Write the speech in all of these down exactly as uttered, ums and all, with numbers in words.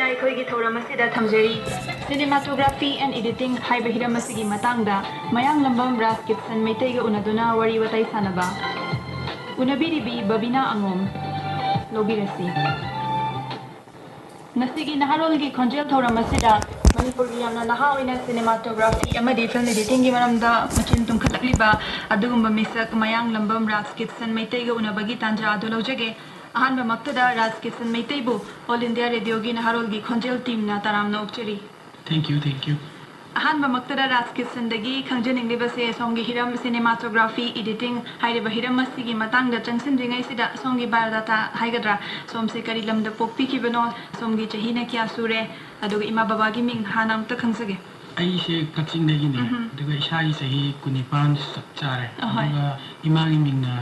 ꯑꯩꯈꯣꯏꯒꯤ ꯊꯧꯔꯝ ꯑꯁꯤꯗ ꯊꯝꯖꯔꯤ꯫ Cinematography and Editing ꯍꯥꯏꯕ ꯍꯤꯔꯝ ꯑꯁꯤꯒꯤ ꯃꯇꯥꯡꯗ ꯃꯌꯥꯡꯂꯝꯕꯝ ꯔꯥꯖ ꯀꯤꯠꯁꯟ ꯃꯩꯇꯩꯒ ꯎꯅꯗꯨꯅ ꯋꯥꯔꯤ ꯋꯥꯇꯥꯏ ꯁꯥꯟꯅꯕ꯫ ꯎꯅꯕꯤꯔꯤꯕꯤ ꯕꯕꯤꯅꯥ ꯑꯉꯣꯝ꯫ ꯂꯧꯕꯤꯔꯁꯤ꯫ ꯉꯁꯤꯒꯤ ꯅꯍꯥꯔꯣꯜꯒꯤ ꯈꯣꯟꯖꯦꯜ ꯊꯧꯔꯝ ꯑꯁꯤꯗ ꯃꯅꯤꯄꯨꯔꯒꯤ ꯌꯥꯝꯅ ꯅꯍꯥ ꯑꯣꯏꯅ cinematography ꯑꯃꯗꯤ film editingꯒꯤ ꯃꯔꯝꯗ ꯃꯆꯤꯟ ꯇꯨꯝꯈꯠꯂꯛꯂꯤꯕ ꯑꯗꯨꯒꯨꯝꯕ ꯃꯤꯁꯛ ꯃꯌꯥꯡꯂꯝꯕꯝ ꯔꯥꯖ ꯀꯤꯠꯁꯟ ꯃꯩꯇꯩꯒ ꯎꯅꯕꯒꯤ ꯇꯥꯟꯖꯥ ꯑꯗꯨ ꯂꯧꯖꯒꯦ꯫ ꯑꯍꯥꯟꯕꯃꯛꯇꯗ ꯔꯥꯖ ꯀꯤꯁꯟ ꯃꯩꯇꯩꯕꯨ All India Radioꯒꯤ ꯅꯍꯥꯔꯣꯜꯒꯤ ꯈꯣꯟꯖꯦꯜ teamꯅ ꯇꯔꯥꯝꯅ ꯑꯣꯛꯆꯔꯤ꯫ Thank you, thank you. ꯑꯍꯥꯟꯕꯃꯛꯇꯗ ꯔꯥꯖ ꯀꯤꯁꯟꯗꯒꯤ ꯈꯪꯖꯅꯤꯡꯂꯤꯕꯁꯦ, ꯁꯣꯝꯒꯤ ꯍꯤꯔꯝ cinematography, editing ꯍꯥꯏꯔꯤꯕ ꯍꯤꯔꯝ ꯑꯁꯤꯒꯤ ꯃꯇꯥꯡꯗ ꯆꯪꯁꯤꯟꯗ꯭ꯔꯤꯉꯩꯁꯤꯗ ꯁꯣꯝꯒꯤ biodata ꯍꯥꯏꯒꯗ꯭ꯔꯥ, ꯁꯣꯝꯁꯦ ꯀꯔꯤ ꯂꯝꯗ ꯄꯣꯛꯄꯤꯈꯤꯕꯅꯣ, ꯁꯣꯝꯒꯤ ꯆꯍꯤꯅ ꯀꯌꯥ ꯁꯨꯔꯦ, ꯑꯗꯨꯒ ꯏꯃꯥ ꯕꯕꯥꯒꯤ ꯃꯤꯡ ꯍꯥꯟꯅ ꯑꯃꯨꯛꯇ ꯈꯪꯖꯒꯦ꯫ ꯑꯩꯁꯦ ꯀꯛꯆꯤꯡꯗꯒꯤꯅꯦ, ꯎꯝꯍꯨꯝ꯫ ꯑꯗꯨꯒ ꯏꯁꯥꯒꯤ ꯆꯍꯤ ꯀꯨꯟꯅꯤꯄꯥꯟ ꯆꯞ ꯆꯥꯔꯦ꯫ ꯑꯍꯣꯏ꯫ ꯑꯗꯨꯒ ꯏꯃꯥꯒꯤ ꯃꯤꯡꯅ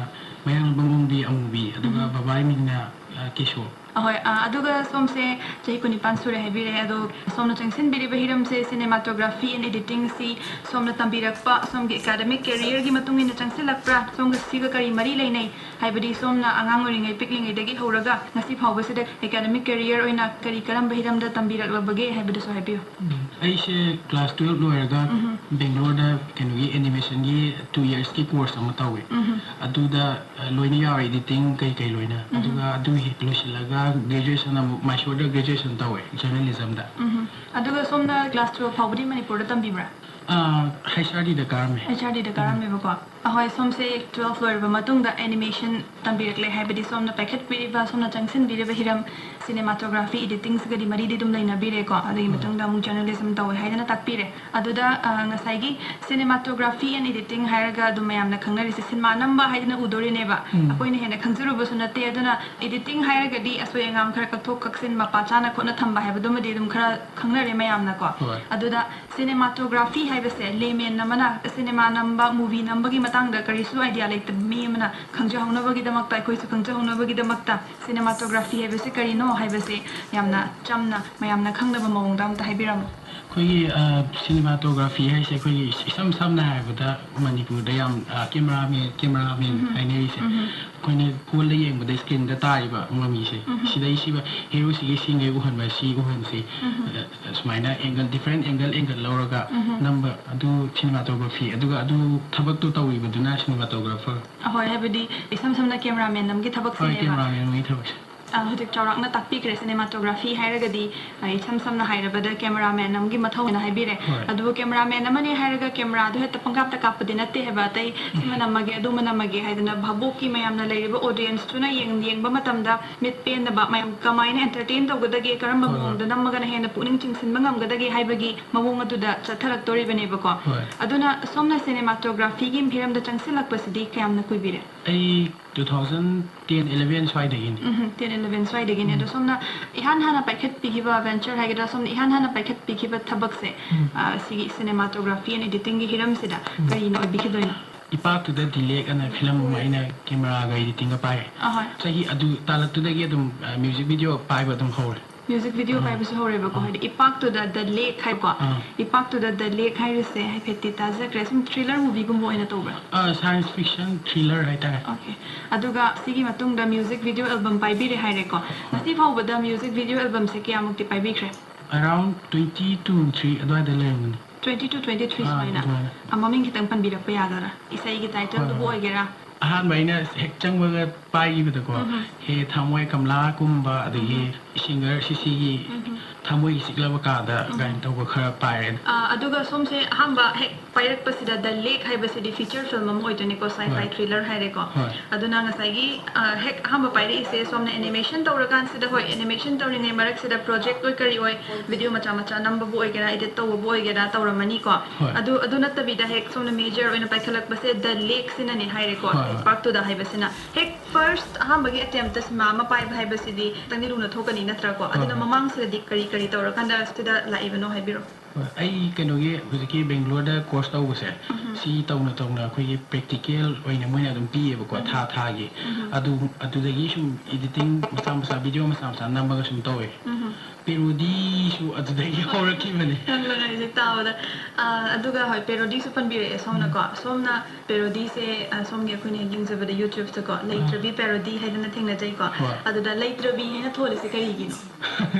ꯃꯌꯥꯡꯂꯝꯕꯝ ꯑꯣꯡꯕꯤ ꯑꯃꯨꯕꯤ, ꯑꯗꯨꯒ ꯎꯝꯍꯨꯝ꯫ ꯕꯕꯥꯒꯤ ꯃꯤꯡꯅ, ꯑ, ꯀꯦꯁꯣ꯫ ꯑꯍꯣꯏ, ꯑ, ꯑꯗꯨꯒ ꯁꯣꯝꯁꯦ ꯆꯍꯤ ꯀꯨꯟꯅꯤꯄꯥꯟ ꯁꯨꯔꯦ ꯍꯥꯏꯕꯤꯔꯦ, ꯑꯗꯣ ꯁꯣꯝꯅ ꯆꯪꯁꯤꯟꯕꯤꯔꯤꯕ ꯍꯤꯔꯝꯁꯦ cinematography and editingꯁꯤ ꯁꯣꯝꯅ ꯇꯝꯕꯤꯔꯛꯄ, ꯁꯣꯝꯒꯤ academic careerꯒꯤ ꯃꯇꯨꯡ ꯏꯟꯅ ꯆꯪꯁꯤꯜꯂꯛꯄ꯭ꯔꯥ? ꯁꯣꯝꯒ ꯁꯤꯒ ꯀꯔꯤ ꯃꯔꯤ ꯂꯩꯅꯩ? ꯍꯥꯏꯕꯗꯤ ꯁꯣꯝꯅ ꯑꯉꯥꯡ ꯑꯣꯏꯔꯤꯉꯩ, ꯄꯤꯛꯂꯤꯉꯩꯗꯒꯤ ꯍꯧꯔꯒ ꯉꯁꯤ ꯐꯥꯎꯕꯁꯤꯗ academic career ꯑꯣꯏꯅ ꯀꯔꯤ ꯀꯔꯝꯕ ꯍꯤꯔꯝꯗ ꯇꯝꯕꯤꯔꯛꯂꯕꯒꯦ ꯍꯥꯏꯕꯗꯨꯁꯨ ꯍꯥꯏꯕꯤꯌꯨ꯫ ꯎꯝ, ꯑꯩꯁꯦ class twelve ꯂꯣꯏꯔꯒ ꯎꯝꯍꯨꯝ꯫ ꯕꯦꯡꯒ꯭ꯂꯣꯔꯗ ꯀꯩꯅꯣꯒꯤ animationꯒꯤ two yearsꯀꯤ course ꯑꯃ ꯇꯧꯋꯦ꯫ ꯎꯝꯍꯨꯝ꯫ ꯑꯗꯨꯗ, ꯑ, ꯂꯣꯏꯅ ꯌꯥꯎꯔꯦ, editing ꯀꯩꯀꯩ ꯂꯣꯏꯅ꯫ ꯎꯝꯍꯨꯝ꯫ ꯑꯗꯨꯒ ꯑꯗꯨ ꯍꯦꯛ ꯂꯣꯏꯁꯤꯜꯂꯒ graduation ꯑꯃꯨꯛ ꯃꯥꯏꯁꯣꯔꯗ graduation ꯇꯧꯋꯦ, journalismꯗ꯫ ꯎꯝꯍꯨꯝ꯫ ꯑꯗꯨꯒ ꯁꯣꯝꯅ class twelve ꯐꯥꯎꯕꯗꯤ ꯃꯅꯤꯄꯨꯔꯗ ꯇꯝꯕꯤꯕ꯭ꯔꯥ? ꯑꯥ, H R Dꯗ ꯀꯥꯔꯝꯃꯦ꯫ H R Dꯗ ꯎꯝ꯫ ꯀꯥꯔꯝꯃꯦꯕꯀꯣ꯫ ꯑꯍꯣꯏ, ꯁꯣꯝꯁꯦ twelve ꯂꯣꯏꯔꯕ ꯃꯇꯨꯡꯗ animation ꯇꯝꯕꯤꯔꯛꯂꯦ, ꯍꯥꯏꯕꯗꯤ ꯁꯣꯝꯅ ꯄꯥꯏꯈꯠꯄꯤꯔꯤꯕ, ꯁꯣꯝꯅ ꯆꯪꯁꯤꯟꯕꯤꯔꯤꯕ ꯍꯤꯔꯝ cinematography, editingꯁꯤꯒꯗꯤ ꯃꯔꯤꯗꯤ ꯑꯗꯨꯝ ꯂꯩꯅꯕꯤꯔꯦꯀꯣ꯫ ꯑꯗꯨꯒꯤ ꯍꯣꯏ꯫ ꯃꯇꯨꯡꯗ ꯑꯃꯨꯛ journalism ꯇꯧꯋꯦ ꯍꯥꯏꯗꯅ ꯇꯥꯛꯄꯤꯔꯦ꯫ ꯑꯗꯨꯗ, ꯑ, ꯉꯁꯥꯏꯒꯤ cinematography and editing ꯍꯥꯏꯔꯒ ꯑꯗꯨꯝ ꯃꯌꯥꯝꯅ ꯈꯪꯅꯔꯤꯁꯦ ꯁꯤꯅꯦꯃꯥ ꯅꯝꯕ ꯍꯥꯏꯗꯅ ꯎꯗꯣꯔꯤꯅꯦꯕ꯫ ꯎꯝ꯫ ꯑꯩꯈꯣꯏꯅ ꯍꯦꯟꯅ ꯈꯪꯖꯔꯨꯕꯁꯨ ꯅꯠꯇꯦ꯫ ꯑꯗꯨꯅ editing ꯍꯥꯏꯔꯒꯗꯤ ꯑꯁꯣꯏ ꯑꯉꯥꯝ ꯈꯔ ꯀꯛꯊꯣꯛ ꯀꯛꯁꯤꯟ, ꯃꯄꯥ ꯆꯥꯅ ꯈꯣꯠꯅ ꯊꯝꯕ ꯍꯥꯏꯕꯗꯨꯃꯗꯤ ꯑꯗꯨꯝ ꯈꯔ ꯈꯪꯅꯔꯦ ꯃꯌꯥꯝꯅꯀꯣ꯫ ꯍꯣꯏ꯫ ꯑꯗꯨꯗ cinematography ꯍꯥꯏꯕꯁꯦ layman ꯑꯃꯅ ꯁꯤꯅꯦꯃꯥ ꯅꯝꯕ, movie ꯅꯝꯕꯒꯤ ꯃꯇꯥꯡꯗ ꯀꯔꯤꯁꯨ idea ꯂꯩꯇꯕ ꯃꯤ ꯑꯃꯅ ꯈꯪꯖꯍꯧꯅꯕꯒꯤꯗꯃꯛꯇ, ꯑꯩꯈꯣꯏꯁꯨ ꯈꯪꯖꯍꯧꯅꯕꯒꯤꯗꯃꯛꯇ cinematography ꯍꯥꯏꯕꯁꯤ ꯀꯔꯤꯅꯣ ꯍꯥꯏꯕꯁꯤ ꯌꯥꯝꯅ ꯆꯝꯅ ꯃꯌꯥꯝꯅ ꯈꯪꯅꯕ ꯃꯑꯣꯡꯗ ꯑꯝꯇ ꯍꯥꯏꯕꯤꯔꯝꯃꯨ꯫ ꯑꯩꯈꯣꯏꯒꯤ, ꯑ, cinematography ꯍꯥꯏꯁꯦ ꯑꯩꯈꯣꯏꯒꯤ ꯏꯁ-, ꯏꯁꯝ ꯁꯝꯅ ꯍꯥꯏꯔꯕꯗ ꯃꯅꯤꯄꯨꯔꯗ ꯌꯥꯝ, ꯑ, cameraman, cameraman ꯎꯝꯍꯨꯝ꯫ ꯍꯥꯏꯅꯔꯤꯁꯦ꯫ ꯎꯝꯍꯨꯝ꯫ ꯑꯩꯈꯣꯏꯅ ꯐꯣꯟꯗ ꯌꯦꯡꯕꯗ ꯁ꯭ꯀ꯭ꯔꯤꯟꯗ ꯇꯥꯔꯤꯕ ꯃꯃꯤꯁꯦ, ꯎꯝ꯫ ꯁꯤꯗꯩꯁꯤꯕ ꯍꯦꯔꯣꯁꯤꯒꯤ ꯁꯤꯡꯈꯩ ꯎꯍꯟꯕ, ꯁꯤ ꯎꯍꯟꯁꯤ꯫ ꯎꯝ꯫ ꯑ, ꯁꯨꯃꯥꯏꯅ angle, different angle, angle ꯂꯧꯔꯒ ꯎꯝ꯫ ꯅꯝꯕ, ꯑꯗꯨ cinematography꯫ ꯑꯗꯨꯒ ꯑꯗꯨ ꯊꯕꯛꯇꯣ ꯇꯧꯔꯤꯕꯗꯨꯅ cinematographer꯫ ꯑꯍꯣꯏ, ꯍꯥꯏꯕꯗꯤ ꯏꯁꯝ ꯁꯝꯅ cameraman ꯑꯃꯒꯤ ꯍꯣꯏ, ꯊꯕꯛꯁꯤꯅꯦꯕ꯫ Cameraman ꯑꯃꯒꯤ ꯊꯕꯛꯁꯦ꯫ ꯑ, ꯍꯧꯖꯤꯛ ꯆꯥꯎꯔꯥꯛꯅ ꯇꯥꯛꯄꯤꯈ꯭ꯔꯦ꯫ Cinematography ꯍꯥꯏꯔꯒꯗꯤ, ꯑ, ꯏꯁꯝ ꯁꯝꯅ ꯍꯥꯏꯔꯕꯗ cameraman ꯑꯃꯒꯤ ꯃꯊꯧꯅꯦꯅ ꯍꯥꯏꯕꯤꯔꯦ꯫ ꯍꯣꯏ꯫ ꯑꯗꯨꯕꯨ cameraman ꯑꯃꯅꯦ ꯍꯥꯏꯔꯒ cameraꯗꯨ ꯍꯦꯛꯇ ꯄꯪꯀꯥꯞꯇ ꯀꯥꯞꯄꯗꯤ ꯅꯠꯇꯦ ꯍꯥꯏꯕ꯫ ꯑꯇꯩ ꯁꯤꯃ ꯅꯝꯃꯒꯦ, ꯑꯗꯨꯃ ꯅꯝꯃꯒꯦ ꯍꯥꯏꯗꯅ ꯚꯥꯕꯣꯛꯀꯤ ꯃꯌꯥꯝꯅ ꯂꯩꯔꯤꯕ audienceꯇꯨꯅ ꯌꯦꯡ-, ꯌꯦꯡꯕ ꯃꯇꯝꯗ ꯃꯤꯠ ꯄꯦꯟꯅꯕ, ꯃꯌꯥꯝ ꯀꯃꯥꯏꯅ entertain ꯇꯧꯒꯗꯒꯦ, ꯀꯔꯝꯕ ꯍꯣꯏ, ꯍꯣꯏ꯫ ꯃꯑꯣꯡꯗ ꯅꯝꯃꯒꯅ ꯍꯦꯟꯅ ꯄꯨꯛꯅꯤꯡ ꯆꯤꯡꯁꯤꯟꯕ ꯉꯝꯒꯗꯒꯦ ꯍꯥꯏꯕꯒꯤ ꯃꯑꯣꯡ ꯑꯗꯨꯗ ꯆꯠꯊꯔꯛꯇꯣꯔꯤꯕꯅꯦꯕꯀꯣ꯫ ꯍꯣꯏ꯫ ꯑꯗꯨꯅ ꯁꯣꯝꯅ cinematographyꯒꯤ ꯍꯤꯔꯝꯗ ꯆꯪꯁꯤꯜꯂꯛꯄꯁꯤꯗꯤ ꯀꯌꯥꯝꯅ ꯀꯨꯏꯕꯤꯔꯦ? ꯑꯩ two thousand ten eleven ꯁ꯭ꯋꯥꯏꯗꯒꯤꯅꯤ꯫ ꯎꯝ, ten eleven ꯁ꯭ꯋꯥꯏꯗꯒꯤꯅꯦ꯫ ꯎꯝ꯫ ꯑꯗꯣ ꯁꯣꯝꯅ ꯏꯍꯥꯟ ꯍꯥꯟꯅ ꯄꯥꯏꯈꯠꯄꯤꯈꯤꯕ venture ꯍꯥꯏꯒꯗ꯭ꯔꯥ, ꯁꯣꯝꯅ ꯏꯍꯥꯟ ꯍꯥꯟꯅ ꯄꯥꯏꯈꯠꯄꯤꯈꯤꯕ ꯊꯕꯛꯁꯦ, ꯎꯝ꯫ ꯑ, ꯁꯤꯒꯤ cinematography and editingꯒꯤ ꯍꯤꯔꯝꯁꯤꯗ ꯎꯝ꯫ ꯀꯔꯤꯅ ꯑꯣꯏꯕꯤꯈꯤꯗꯣꯏꯅꯣ? ꯏꯄꯥꯛꯇꯨꯗ ꯗꯤꯂꯦꯛ ꯑꯅ film ꯑꯃ ꯑꯩꯅ cameraꯒ editingꯒ ꯄꯥꯏ꯫ ꯑꯍꯣꯏ꯫ ꯆꯍꯤ ꯑꯗꯨ ꯇꯥꯂꯛꯇꯨꯗꯒꯤ ꯑꯗꯨꯝ, ꯑ, music video ꯄꯥꯏꯕ ꯑꯗꯨꯝ ꯍꯧꯔꯦ꯫ Music video ꯑꯥ꯫ ꯄꯥꯏꯕꯁꯨ ꯍꯧꯔꯦꯕꯀꯣ, ꯑꯥ꯫ ꯍꯥꯏꯗꯤ ꯏꯄꯥꯛꯇꯨꯗ The Lake ꯍꯥꯏꯀꯣ꯫ ꯑꯥ꯫ ꯏꯄꯥꯛꯇꯨꯗ The Lake ꯍꯥꯏꯔꯤꯁꯦ ꯍꯥꯏꯐꯦꯠꯇꯤ ꯇꯥꯖꯈ꯭ꯔꯦ꯫ ꯁꯨꯝ thriller movieꯒꯨꯝꯕ ꯑꯣꯏꯅ ꯇꯧꯕ꯭ꯔꯥ? ꯑꯥ, science fiction thriller ꯍꯥꯏꯇꯥꯔꯦ꯫ Okay꯫ ꯑꯗꯨꯒ ꯁꯤꯒꯤ ꯃꯇꯨꯡꯗ music video album ꯄꯥꯏꯕꯤꯔꯦ ꯍꯥꯏꯔꯦꯀꯣ꯫ ꯑꯥ꯫ ꯉꯁꯤ ꯐꯥꯎꯕꯗ music video albumꯁꯦ ꯀꯌꯥꯃꯨꯛꯇꯤ ꯄꯥꯏꯕꯤꯈ꯭ꯔꯦ? Around twenty-two, three ꯑꯗꯨꯋꯥꯏꯗ ꯂꯩꯔꯝꯒꯅꯤ꯫ Twenty-two, twenty-three ꯑꯥ, ꯁꯨꯃꯥꯏꯅ? ꯑꯗꯨꯃꯥꯏꯅ꯫ ꯑ, ꯃꯃꯤꯡ ꯈꯤꯇꯪ ꯄꯟꯕꯤꯔꯛꯄ ꯌꯥꯒꯗ꯭ꯔꯥ? ꯏꯁꯩꯒꯤ ꯍꯣꯏ, titleꯗꯨꯕꯨ ꯍꯣꯏ꯫ ꯑꯣꯏꯒꯦꯔꯥ? ꯑꯍꯥꯟꯕ ꯑꯩꯅ ꯍꯦꯛ ꯆꯪꯕꯒ ꯄꯥꯏꯈꯤꯕꯗꯀꯣ, ꯎꯝ꯫ ꯍꯦ ꯊꯥꯡꯃꯣꯏ ꯀꯃꯂꯥꯒꯨꯝꯕ, ꯑꯗꯒꯤ ꯎꯝ꯫ Singer ꯁꯤꯁꯤꯒꯤ ꯎꯝ꯫ ꯊꯥꯡꯃꯣꯏꯒꯤ ꯆꯤꯛꯂꯕ ꯀꯥꯗ ꯎꯝ꯫ ꯀꯥꯏꯅ ꯇꯧꯕ ꯈꯔ ꯄꯥꯏꯔꯦ꯫ ꯑ, ꯑꯗꯨꯒ ꯁꯣꯝꯁꯦ ꯑꯍꯥꯟꯕ ꯍꯦꯛ ꯄꯥꯏꯔꯛꯄꯁꯤꯗ The Lake ꯍꯥꯏꯕꯁꯤꯗꯤ feature film ꯑꯃ ꯑꯣꯏꯗꯣꯏꯅꯦꯀꯣ, sci-fi ꯍꯣꯏ꯫ Thriller ꯍꯥꯏꯔꯦꯀꯣ꯫ ꯍꯣꯏ꯫ ꯑꯗꯨꯅ ꯉꯁꯥꯏꯒꯤ, ꯑ, ꯍꯦꯛ ꯑꯍꯥꯟꯕ ꯄꯥꯏꯔꯛꯏꯁꯦ ꯁꯣꯝꯅ animation ꯇꯧꯔꯀꯥꯟꯁꯤꯗ, ꯍꯣꯏ, animation ꯇꯧꯔꯤꯉꯩ ꯃꯔꯛꯁꯤꯗ project ꯑꯣꯏ ꯀꯔꯤ ꯑꯣꯏ, video ꯃꯆꯥ ꯃꯆꯥ ꯅꯝꯕꯕꯨ ꯑꯣꯏꯒꯦꯔꯥ, edit ꯇꯧꯕꯕꯨ ꯑꯣꯏꯒꯦꯔꯥ, ꯇꯧꯔꯝꯃꯅꯤꯀꯣ꯫ ꯍꯣꯏ꯫ ꯑꯗꯨ, ꯑꯗꯨ ꯅꯠꯇꯕꯤꯗ ꯍꯦꯛ ꯁꯣꯝꯅ major ꯑꯣꯏꯅ ꯄꯥꯏꯈꯠꯂꯛꯄꯁꯦ The Lake ꯁꯤꯅꯅꯦ ꯍꯥꯏꯔꯦꯀꯣ, ꯍꯣꯏ, ꯍꯣꯏ꯫ ꯏꯄꯥꯛꯇꯨꯗ ꯍꯥꯏꯕꯁꯤꯅ꯫ ꯍꯦꯛ first ꯑꯍꯥꯟꯕꯒꯤ attempt ꯇ ꯁꯤꯃꯥ ꯑꯃ ꯄꯥꯏꯕ ꯍꯥꯏꯕꯁꯤꯗꯤ ꯈꯤꯇꯪꯗꯤ ꯂꯨꯅ ꯊꯣꯛꯀꯅꯤ ꯅꯠꯇ꯭ꯔꯥꯀꯣ? ꯍꯣꯏ, ꯑꯗꯨꯅ ꯍꯣꯏ꯫ ꯃꯃꯥꯡꯁꯤꯗꯗꯤ ꯀꯔꯤ ꯀꯔꯤ ꯇꯧꯔꯀꯥꯟꯗ ꯁꯤꯗ ꯂꯥꯛꯏꯕꯅꯣ ꯍꯥꯏꯕꯤꯔꯣ꯫ ꯑꯩ ꯀꯩꯅꯣꯒꯤ ꯍꯧꯖꯤꯛꯀꯤ ꯕꯦꯡꯒ꯭ꯂꯣꯔꯗ ꯀꯣꯔꯁ ꯇꯧꯕꯁꯦ, ꯎꯝ꯫ ꯁꯤ ꯇꯧꯅ ꯇꯧꯅ ꯑꯩꯈꯣꯏꯒꯤ ꯄ꯭ꯔꯦꯛꯇꯤꯀꯦꯜ ꯑꯣꯏꯅ ꯃꯣꯏꯅ ꯑꯗꯨꯝ ꯄꯤꯌꯦꯕꯀꯣ, ꯎꯝ꯫ ꯊꯥ ꯊꯥꯒꯤ꯫ ꯎꯝ꯫ ꯑꯗꯨ, ꯑꯗꯨꯗꯒꯤ ꯁꯨꯝ ꯏꯗꯤꯇꯤꯡ ꯃꯆꯥ ꯃꯆꯥ, ꯚꯤꯗꯤꯑꯣ ꯃꯆꯥ ꯃꯆꯥ ꯅꯝꯃꯒ ꯁꯨꯝ ꯇꯧꯋꯦ꯫ ꯎꯝ꯫ ꯄꯦꯔꯣꯗꯤꯁꯨ ꯑꯗꯨꯗꯒꯤ ꯍꯧꯔꯛꯈꯤꯕꯅꯦ꯫ ꯌꯥꯝ ꯅꯨꯡꯉꯥꯏꯖꯩ ꯇꯥꯕꯗ꯫ ꯑ, ꯑꯗꯨꯒ ꯍꯣꯏ, ꯄꯦꯔꯣꯗꯤꯁꯨ ꯄꯟꯕꯤꯔꯛꯑꯦ ꯁꯣꯝꯅꯀꯣ꯫ ꯎꯝ꯫ ꯁꯣꯝꯅ ꯄꯦꯔꯣꯗꯤꯁꯦ, ꯑ, ꯁꯣꯝꯒꯤ ꯑꯩꯈꯣꯏꯅ ꯌꯦꯡꯖꯕꯗ YouTubeꯇꯀꯣ, ꯑ꯫ ꯂꯩꯇ꯭ꯔꯕꯤ ꯄꯦꯔꯣꯗꯤ ꯍꯥꯏꯗꯅ ꯊꯦꯡꯅꯖꯩꯀꯣ꯫ ꯍꯣꯏ꯫ ꯑꯗꯨꯗ ꯂꯩꯇ꯭ꯔꯕꯤ ꯍꯥꯏꯅ ꯊꯣꯜꯂꯤꯁꯦ ꯀꯔꯤꯒꯤꯅꯣ?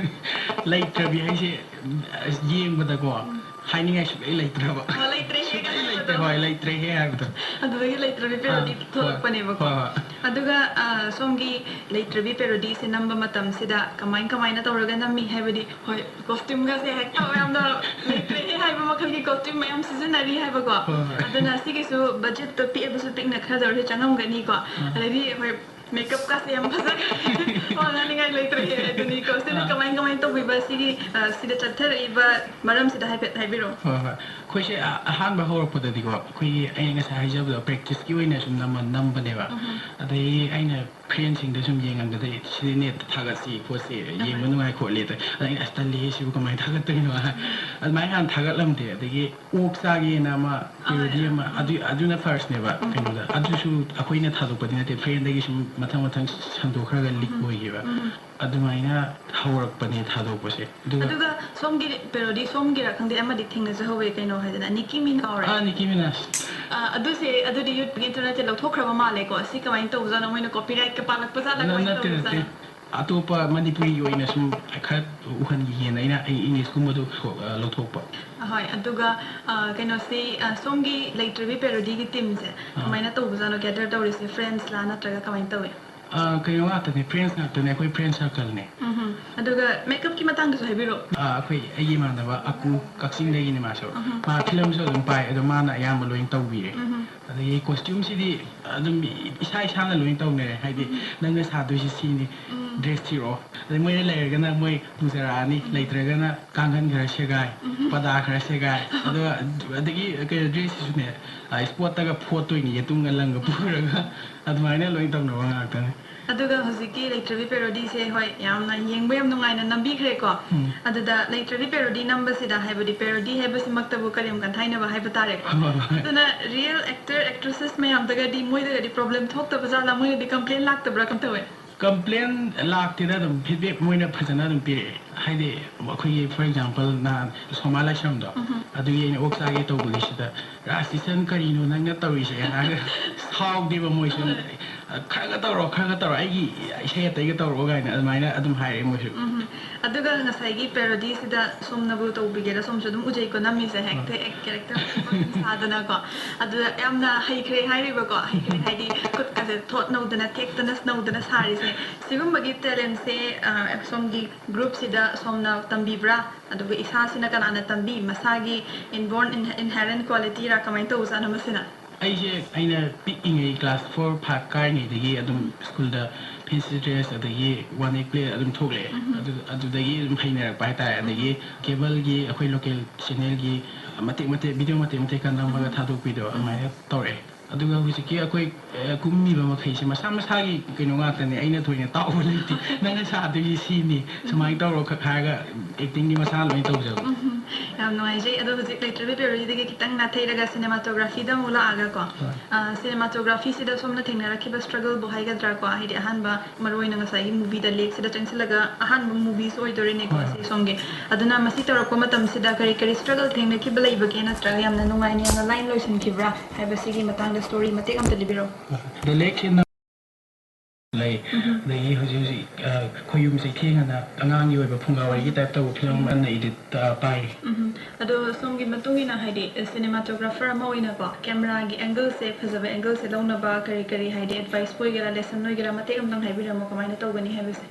ꯂꯩꯇ꯭ꯔꯕꯤ ꯍꯥꯏꯁꯦ, ꯑꯁ, ꯌꯦꯡꯕꯗꯀꯣ, ꯎꯝ꯫ ꯍꯥꯏꯅꯤꯡꯉꯥꯏ ꯁꯨꯡꯂꯩ ꯂꯩꯇ꯭ꯔꯕ꯫ ꯑꯣ, ꯂꯩꯇ꯭ꯔꯦꯍꯦ ꯁꯨꯡꯂꯩ ꯀꯥꯏꯅ ꯂꯩꯇ꯭ꯔꯦ, ꯍꯥꯏꯕꯗꯣ꯫ ꯍꯣꯏ, ꯂꯩꯇ꯭ꯔꯦꯍꯦ ꯍꯥꯏꯕꯗꯣ꯫ ꯑꯗꯨꯗꯒꯤ ꯂꯩꯇ꯭ꯔꯕꯤ ꯑꯥ, ꯄꯦꯔꯣꯗꯤ ꯍꯣꯏ, ꯊꯣꯛꯂꯛꯄꯅꯦꯕꯀꯣ꯫ ꯍꯣꯏ, ꯍꯣꯏ꯫ ꯑꯗꯨꯒ, ꯑ, ꯁꯣꯝꯒꯤ ꯂꯩꯇ꯭ꯔꯕꯤ ꯄꯦꯔꯣꯗꯤꯁꯦ ꯅꯝꯕ ꯃꯇꯝꯁꯤꯗ ꯀꯃꯥꯏ ꯀꯃꯥꯏꯅ ꯇꯧꯔꯒ ꯅꯝꯃꯤ? ꯍꯥꯏꯕꯗꯤ, ꯍꯣꯏ, ꯀꯣꯁꯇ꯭ꯌꯨꯝꯒꯁꯦ ꯍꯦꯛꯇ ꯌꯥꯝꯅ ꯂꯩꯇ꯭ꯔꯦꯍꯦ ꯍꯥꯏꯕ ꯃꯈꯜꯒꯤ ꯀꯣꯁꯇ꯭ꯌꯨꯝ ꯃꯌꯥꯝ ꯁꯤꯖꯤꯟꯅꯔꯤ ꯍꯥꯏꯕꯀꯣ꯫ ꯍꯣꯏ, ꯍꯣꯏ꯫ ꯑꯗꯨꯅ ꯁꯤꯒꯤꯁꯨ ꯕꯖꯦꯠꯇꯣ ꯄꯤꯛꯑꯕꯁꯨ ꯄꯤꯛꯅ ꯈꯔꯗ ꯑꯣꯏꯔꯁꯨ ꯆꯪꯉꯝꯒꯅꯤꯀꯣ꯫ ꯑꯥ꯫ ꯑꯗꯩꯗꯤ, ꯍꯣꯏ, ꯃꯦꯀꯞꯀꯥꯁꯦ ꯌꯥꯝ ꯐꯖꯈ꯭ꯔꯦ꯫ ꯋꯥ ꯉꯥꯡꯅꯤꯡꯉꯥꯏ ꯂꯩꯇ꯭ꯔꯦ꯫ ꯑꯗꯨꯅꯤꯀꯣ꯫ ꯁꯤꯅ ꯑꯥ꯫ ꯀꯃꯥꯏ, ꯀꯃꯥꯏ ꯇꯧꯕꯤꯕ? ꯁꯤꯒꯤ, ꯑ, ꯁꯤꯗ ꯆꯠꯊꯔꯛꯏꯕ ꯃꯔꯝꯁꯤꯗ ꯍꯥꯏꯐꯦꯠ ꯍꯥꯏꯕꯤꯔꯛꯑꯣ꯫ ꯍꯣꯏ, ꯍꯣꯏ꯫ ꯑꯩꯈꯣꯏꯁꯦ ꯑ-, ꯑꯍꯥꯟꯕ ꯍꯧꯔꯛꯄꯗꯗꯤꯀꯣ, ꯑꯩꯈꯣꯏꯒꯤ ꯑꯩꯅ ꯉꯁꯥꯏ ꯍꯥꯏꯖꯕꯗꯣ, ꯄ꯭ꯔꯦꯛꯇꯤꯁꯀꯤ ꯑꯣꯏꯅ ꯁꯨꯝ ꯅꯝꯃ-, ꯅꯝꯕꯅꯦꯕ꯫ ꯎꯝ꯫ ꯑꯗꯒꯤ ꯑꯩꯅ ꯐ꯭ꯔꯦꯟꯁꯤꯡꯗ ꯁꯨꯝ ꯌꯦꯡꯉꯝꯕꯗꯒꯤ, "ꯁꯤꯗꯤ ꯅꯦꯠꯇ ꯊꯥꯒꯠꯁꯤ ꯈꯣꯠꯁꯤ, ꯌꯦꯡꯕ ꯑꯍꯣꯏ꯫ ꯅꯨꯡꯉꯥꯏ ꯈꯣꯠꯂꯤ", ꯑꯗ ꯑꯩꯅ, "ꯑꯁ, ꯇꯜꯂꯤꯍꯦ, ꯁꯤꯕꯨ ꯀꯃꯥꯏꯅ ꯊꯥꯒꯠꯇꯣꯏꯅꯣ?" ꯍꯥꯏ꯫ ꯎꯝ꯫ ꯑꯗꯨꯃꯥꯏꯅ ꯍꯥꯟꯅ ꯊꯥꯒꯠꯂꯝꯗꯦ꯫ ꯑꯗꯒꯤ ꯑꯣꯛ ꯆꯥꯒꯦꯅ ꯑꯃ ꯑꯥ, ꯄꯦꯔꯣꯗꯤ ꯑꯃ, ꯎꯝ꯫ ꯑꯗꯨ, ꯑꯗꯨꯅ ꯐꯥꯔꯁꯅꯦꯕ ꯎꯝ꯫ ꯀꯩꯅꯣꯗ꯫ ꯑꯗꯨꯁꯨ ꯑꯩꯈꯣꯏꯅ ꯊꯥꯗꯣꯛꯄꯗꯤ ꯅꯠꯇꯦ, ꯐ꯭ꯔꯦꯟꯗꯒꯤ ꯁꯨꯝ ꯃꯊꯪ ꯃꯊꯪ ꯁꯟꯗꯣꯛꯈ꯭ꯔꯒ ꯂꯤꯛ ꯎꯝ꯫ ꯑꯣꯏꯈꯤꯕ꯫ ꯎꯝ꯫ ꯑꯗꯨꯃꯥꯏꯅ ꯍꯧꯔꯛꯄꯅꯦ ꯊꯥꯗꯣꯛꯄꯁꯦ꯫ ꯑꯗꯨꯒ ꯑꯗꯨꯒ ꯁꯣꯝꯒꯤ ꯄꯦꯔꯣꯗꯤ ꯁꯣꯝꯒꯤꯔꯥ ꯈꯪꯗꯦ, ꯑꯃꯗꯤ ꯊꯦꯡꯅꯖꯍꯧꯋꯦ, ꯀꯩꯅꯣ ꯍꯥꯏꯗꯅ, ꯅꯤꯀꯤ ꯃꯤꯅꯥꯎꯔꯦ꯫ ꯑꯥ, ꯅꯤꯀꯤ ꯃꯤꯅꯥꯖ꯫ ꯑꯥ, ꯑꯗꯨꯁꯦ, ꯑꯗꯨꯗꯤ ꯌꯨꯇ꯭ꯌꯨꯕ ꯏꯟꯇꯔꯅꯦꯠꯇ ꯂꯧꯊꯣꯛꯈ꯭ꯔꯕ ꯃꯥꯜꯂꯦꯀꯣ꯫ ꯁꯤ ꯀꯃꯥꯏꯅ ꯇꯧꯕꯖꯥꯠꯅꯣ? ꯃꯣꯏꯅ ꯀꯣꯄꯤꯔꯥꯏꯠꯀ ꯄꯥꯜꯂꯛꯄꯖꯥꯠꯂ? ꯅ-, ꯀꯃꯥꯏꯅ ꯅꯠꯇꯦ, ꯅꯠꯇꯦ꯫ ꯇꯧꯕꯖꯥꯠꯅꯣ? ꯑꯇꯣꯞꯄ ꯃꯅꯤꯄꯨꯔꯤꯒꯤ ꯑꯣꯏꯅ ꯁꯨꯝ ꯈꯔ ꯎꯍꯟꯈꯤꯒꯦꯅ ꯑꯩꯅ ꯑꯩ ꯏꯪꯂꯤꯁꯀꯨꯝꯕꯗꯣ ꯊꯣ-, ꯑ, ꯂꯧꯊꯣꯛꯄ꯫ ꯑꯍꯣꯏ, ꯑꯗꯨꯒ, ꯑ, ꯀꯩꯅꯣꯁꯤ, ꯑ, ꯁꯣꯝꯒꯤ ꯂꯩꯇ꯭ꯔꯕꯤ ꯄꯦꯔꯣꯗꯤꯒꯤ ꯇꯤꯝꯁꯦ ꯑꯥ꯫ ꯀꯃꯥꯏꯅ ꯇꯧꯕꯖꯥꯠꯅꯣ ꯒꯦꯗꯔ ꯇꯧꯔꯤꯁꯦ? ꯐ꯭ꯔꯦꯟꯁꯂꯥ ꯅꯠꯇ꯭ꯔꯒ ꯀꯃꯥꯏꯅ ꯇꯧꯏ? ꯑꯥ, ꯀꯩꯅꯣ ꯉꯥꯛꯇꯅꯦ, ꯐ꯭ꯔꯦꯟꯁ ꯉꯥꯛꯇꯅꯦ, ꯑꯩꯈꯣꯏ ꯐ꯭ꯔꯦꯟꯁ ꯁꯔꯀꯜꯅꯦ꯫ ꯎꯝꯍꯨꯝ꯫ ꯑꯗꯨꯒ ꯃꯦꯀꯞꯀꯤ ꯃꯇꯥꯡꯗꯁꯨ ꯍꯥꯏꯕꯤꯔꯛꯑꯣ꯫ ꯑꯥ, ꯑꯩꯈꯣꯏ, ꯑꯩꯒꯤ ꯏꯃꯥꯟꯅꯕ ꯑꯀꯨ, ꯀꯛꯆꯤꯡꯗꯒꯤꯅꯦ ꯃꯥꯁꯨ꯫ ꯎꯝꯍꯨꯝ꯫ ꯃꯥ ꯐꯤꯂꯝꯁꯨ ꯑꯗꯨꯝ ꯄꯥꯏ, ꯑꯗꯣ ꯃꯥꯅ ꯑꯌꯥꯝꯕ ꯂꯣꯏꯅ ꯇꯧꯕꯤꯔꯦ꯫ ꯎꯝꯍꯨꯝ꯫ ꯑꯗꯒꯤ ꯀꯣꯁꯇ꯭ꯌꯨꯝꯁꯤꯗꯤ ꯑꯗꯨꯝ ꯏꯁꯥ ꯏꯁꯥꯅ ꯂꯣꯏꯅ ꯇꯧꯅꯔꯦ, ꯍꯥꯏꯗꯤ, ꯎꯝ꯫ "ꯅꯪꯅ ꯁꯥꯗꯣꯏꯁꯤ ꯁꯤꯅꯤ, ꯎꯝ꯫ ꯗ꯭ꯔꯦꯁ ꯊꯤꯔꯛꯑꯣ"꯫ ꯑꯗꯩ ꯃꯣꯏꯅ ꯂꯩꯔꯒꯅ ꯃꯣꯏ ꯄꯨꯖꯔꯛꯑꯅꯤ, ꯎꯝ꯫ ꯂꯩꯇ꯭ꯔꯒꯅ ꯀꯥꯡꯈꯟ ꯈꯔ ꯁꯦꯒꯥꯏ, ꯎꯝ꯫ ꯄꯗꯥ ꯈꯔ ꯁꯦꯒꯥꯏ, ꯑꯗꯨꯒ ꯑꯗꯒꯤ ꯀꯩꯅꯣ, ꯗ꯭ꯔꯦꯁꯁꯤꯁꯨꯅꯦ, ꯑ, ꯏꯁꯄꯣꯠꯇꯒ ꯐꯣꯠꯇꯣꯏꯅꯤ, ꯌꯦꯇꯨꯝꯒ ꯂꯪꯒ ꯄꯨꯔꯒ, ꯑꯗꯨꯃꯥꯏꯅ ꯂꯣꯏ ꯇꯧꯅꯕ ꯉꯥꯛꯇꯅꯤ꯫ ꯑꯗꯨꯒ ꯍꯧꯖꯤꯛꯀꯤ ꯂꯩꯇ꯭ꯔꯕꯤ parody ꯁꯦ, ꯍꯣꯏ, ꯌꯥꯝꯅ ꯌꯦꯡꯕ ꯌꯥꯝ ꯅꯨꯡꯉꯥꯏꯅ ꯅꯝꯕꯤꯈ꯭ꯔꯦꯀꯣ꯫ ꯎꯝ꯫ ꯑꯗꯨꯗ ꯂꯩꯇ꯭ꯔꯕꯤ parody ꯅꯝꯕꯁꯤꯗ, ꯍꯥꯏꯕꯗꯤ parody ꯍꯥꯏꯕꯁꯤꯃꯛꯇꯕꯨ ꯀꯔꯦꯝ ꯀꯟꯊꯥꯏꯅꯕ ꯍꯥꯏꯕ ꯇꯥꯔꯦꯀꯣ꯫ ꯍꯣꯏ, ꯍꯣꯏ꯫ ꯑꯗꯨꯅ real actor actresses ꯃꯌꯥꯝꯗꯒꯗꯤ, ꯃꯣꯏꯗꯒꯗꯤ problem ꯊꯣꯛꯇꯕ ꯖꯥꯠꯂꯥ? ꯃꯣꯏꯅꯗꯤ complain ꯂꯥꯛꯇꯕ꯭ꯔꯥ? ꯀꯝ ꯇꯧꯋꯦ? Complain ꯂꯥꯛꯇꯦꯗ, ꯑꯗꯨꯝ feedback ꯃꯣꯏꯅ ꯐꯖꯅ ꯑꯗꯨꯝ ꯄꯤꯔꯛꯑꯦ꯫ ꯍꯥꯏꯗꯤ ꯑꯩꯈꯣꯏꯒꯤ, for example, ꯅꯍꯥꯟ ꯁꯣꯃꯥ ꯂꯥꯏꯁ꯭ꯔꯝꯗꯣ, ꯎꯝꯍꯨꯝ꯫ ꯑꯗꯨꯒꯤ ꯑꯩꯅ ꯑꯣꯛ ꯆꯥꯒꯦ ꯇꯧꯕꯒꯤꯁꯤꯗ, "ꯔꯥꯖ ꯀꯤꯁꯟ, ꯀꯔꯤꯅꯣ ꯅꯪꯅ ꯇꯧꯔꯤꯁꯦ?" ꯍꯥꯏꯔꯒ ꯁꯥꯎꯗꯦꯕ ꯃꯣꯏꯁꯨ꯫ ꯍꯣꯏ꯫ "ꯈꯔꯒ ꯇꯧꯔꯣ, ꯈꯔꯒ ꯇꯧꯔꯣ, ꯑꯩꯒꯤ ꯏꯁꯩ ꯑꯇꯩꯒ ꯇꯧꯔꯛꯑꯣ" ꯀꯥꯏꯅ ꯑꯗꯨꯃꯥꯏꯅ ꯑꯗꯨꯝ ꯍꯥꯏꯔꯛꯑꯦ ꯃꯣꯏꯁꯨ꯫ ꯎꯝꯍꯨꯝ꯫ ꯑꯗꯨꯒ ꯉꯁꯥꯏꯒꯤ parody ꯁꯤꯗ ꯁꯣꯝꯅꯕꯨ ꯇꯧꯕꯤꯒꯦꯔꯥ, ꯁꯣꯝꯁꯨ ꯑꯗꯨꯝ ꯎꯖꯩꯀꯣ, ꯅꯝꯃꯤꯁꯦ ꯍꯦꯛꯇ ꯍꯣꯏ꯫ Act character ꯁꯥꯗꯅꯀꯣ꯫ ꯑꯗꯨꯗ ꯌꯥꯝꯅ ꯍꯩꯈ꯭ꯔꯦ ꯍꯥꯏꯔꯤꯕꯀꯣ, ꯍꯩꯈ꯭ꯔꯦ ꯍꯥꯏꯗꯤ ꯈꯨꯠꯀꯁꯦ ꯊꯣꯠ ꯅꯧꯗꯅ, ꯊꯦꯛꯇꯅ, ꯅꯧꯗꯅ ꯁꯥꯔꯤꯁꯦ꯫ ꯁꯤꯒꯨꯝꯕꯒꯤ talent ꯁꯦ, ꯑ, ꯁꯣꯝꯒꯤ group ꯁꯤꯗ ꯁꯣꯝꯅ ꯇꯝꯕꯤꯕ꯭ꯔꯥ? ꯑꯗꯨꯒ ꯏꯁꯥꯁꯤꯅ ꯀꯅꯥꯅ ꯇꯝꯕꯤ? ꯃꯁꯥꯒꯤ inborn, in-, inherent quality ꯔꯥ? ꯀꯃꯥꯏꯅ ꯇꯧꯕꯖꯥꯠꯅꯣ ꯃꯁꯤꯅ? ꯑꯩꯁꯦ, ꯑꯩꯅ ꯄꯤꯛꯏꯉꯩ class four five ꯀꯥꯔꯤꯉꯩꯗꯒꯤ ꯑꯗꯨꯝ school ꯗ fancy dress ꯑꯗꯒꯤ one act play ꯑꯗꯨꯝ ꯊꯣꯛꯂꯛꯑꯦ꯫ ꯎꯝꯍꯨꯝ꯫ ꯑꯗꯨ, ꯑꯗꯨꯗꯒꯤ ꯑꯗꯨꯝ ꯍꯩꯅꯔꯛꯄ ꯍꯥꯏꯇꯥꯔꯦ꯫ ꯑꯗꯒꯤ ꯎꯝꯍꯨꯝ꯫ Cable ꯒꯤ, ꯑꯩꯈꯣꯏ local channel ꯒꯤ ꯃꯇꯦꯛ ꯃꯇꯦꯛ, video ꯃꯇꯦꯛ ꯃꯇꯦꯛ ꯈꯔ ꯅꯝꯃꯒ ꯎꯝꯍꯨꯝ꯫ ꯊꯥꯗꯣꯛꯄꯤꯗꯣ ꯎꯝꯍꯨꯝ꯫ ꯑꯗꯨꯃꯥꯏꯅ ꯇꯧꯔꯛꯑꯦ꯫ ꯑꯗꯨꯒ ꯍꯧꯖꯤꯛꯀꯤ ꯑꯩꯈꯣꯏ, ꯑ, ꯀꯨꯝꯃꯤꯕ ꯃꯈꯩꯁꯦ ꯃꯁꯥ ꯃꯁꯥꯒꯤ ꯀꯩꯅꯣ ꯉꯥꯛꯇꯅꯦ꯫ ꯑꯩꯅ ꯊꯣꯏꯅ ꯇꯥꯛꯎꯕ ꯂꯩꯇꯦ꯫ "ꯅꯪꯅ ꯁꯥꯗꯣꯏꯁꯦ ꯁꯤꯅꯤ, ꯁꯨꯃꯥꯏꯅ ꯇꯧꯔꯣ" ꯈꯛ ꯍꯥꯏꯔꯒ acting ꯗꯤ ꯃꯁꯥꯅ ꯂꯣꯏꯅ ꯇꯧꯖꯕ꯫ ꯎꯝ, ꯌꯥꯝ ꯅꯨꯡꯉꯥꯏꯖꯩ꯫ ꯑꯗꯣ ꯍꯧꯖꯤꯛ ꯂꯩꯇ꯭ꯔꯕꯤ parody ꯗꯒꯤ ꯈꯤꯇꯪ ꯅꯥꯊꯩꯔꯒ cinematography ꯗ ꯑꯃꯨꯛ ꯂꯥꯛꯑꯒꯀꯣ, ꯍꯣꯏ꯫ ꯑ, cinematography ꯁꯤꯗ ꯁꯣꯝꯅ ꯊꯦꯡꯅꯔꯛꯈꯤꯕ struggle ꯕꯨ ꯍꯥꯏꯒꯗ꯭ꯔꯥꯀꯣ, ꯍꯥꯏꯗꯤ ꯑꯍꯥꯟꯕ ꯃꯔꯨꯑꯣꯏꯅ ꯉꯁꯥꯏꯒꯤ movie The Lake ꯁꯤꯗ ꯆꯪꯁꯤꯜꯂꯒ ꯑꯍꯥꯟꯕ movie ꯁꯨ ꯑꯣꯏꯗꯣꯔꯤꯅꯦꯀꯣ ꯍꯣꯏ, ꯁꯤ ꯍꯣꯏ꯫ ꯁꯣꯝꯒꯤ꯫ ꯑꯗꯨꯅ ꯃꯁꯤ ꯇꯧꯔꯛꯄ ꯃꯇꯝꯁꯤꯗ ꯀꯔꯤ ꯀꯔꯤ struggle ꯊꯦꯡꯅꯈꯤꯕ ꯂꯩꯕꯒꯦ, ꯅꯠꯇ꯭ꯔꯒ ꯌꯥꯝꯅ ꯅꯨꯡꯉꯥꯏꯅ ꯌꯥꯝꯅ ꯂꯥꯏꯅ ꯂꯣꯏꯁꯤꯟꯈꯤꯕ꯭ꯔꯥ ꯍꯥꯏꯕꯁꯤꯒꯤ ꯃꯇꯥꯡꯗ story ꯃꯇꯦꯛ ꯑꯃꯇ ꯂꯤꯕꯤꯔꯛꯎ꯫ The Lake ꯁꯤꯅ ꯂꯩ꯫ ꯎꯝꯍꯨꯝ꯫ ꯑꯗꯒꯤ ꯍꯧꯖꯤꯛ ꯍꯧꯖꯤꯛ, ꯑ, ꯈꯣꯌꯨꯝ ꯆꯩꯊꯦꯡ ꯑꯅ ꯑꯉꯥꯡꯒꯤ ꯑꯣꯏꯕ ꯐꯨꯡꯒꯥ ꯋꯥꯔꯤꯒꯤ type ꯇꯧꯕ film ꯑꯃ ꯎꯝꯍꯨꯝ꯫ ꯅꯩꯗꯤ, ꯑ, ꯄꯥꯏꯔꯤ꯫ ꯎꯝꯍꯨꯝ꯫ ꯑꯗꯣ ꯁꯣꯝꯒꯤ ꯃꯇꯨꯡ ꯏꯟꯅ, ꯍꯥꯏꯗꯤ, cinematographer ꯑꯃ ꯑꯣꯏꯅꯀꯣ, camera ꯒꯤ angle ꯁꯦ, ꯐꯖꯕ angle ꯁꯦ ꯂꯧꯅꯕ ꯀꯔꯤ ꯀꯔꯤ, ꯍꯥꯏꯗꯤ, advice ꯄꯨ ꯑꯣꯏꯒꯦꯔꯥ, lesson ꯑꯣꯏꯒꯦꯔꯥ, ꯃꯇꯦꯛ ꯑꯃꯇꯪ ꯍꯥꯏꯕꯤꯔꯝꯃꯣ, ꯀꯃꯥꯏꯅ ꯇꯧꯒꯅꯤ ꯍꯥꯏꯕꯁꯦ?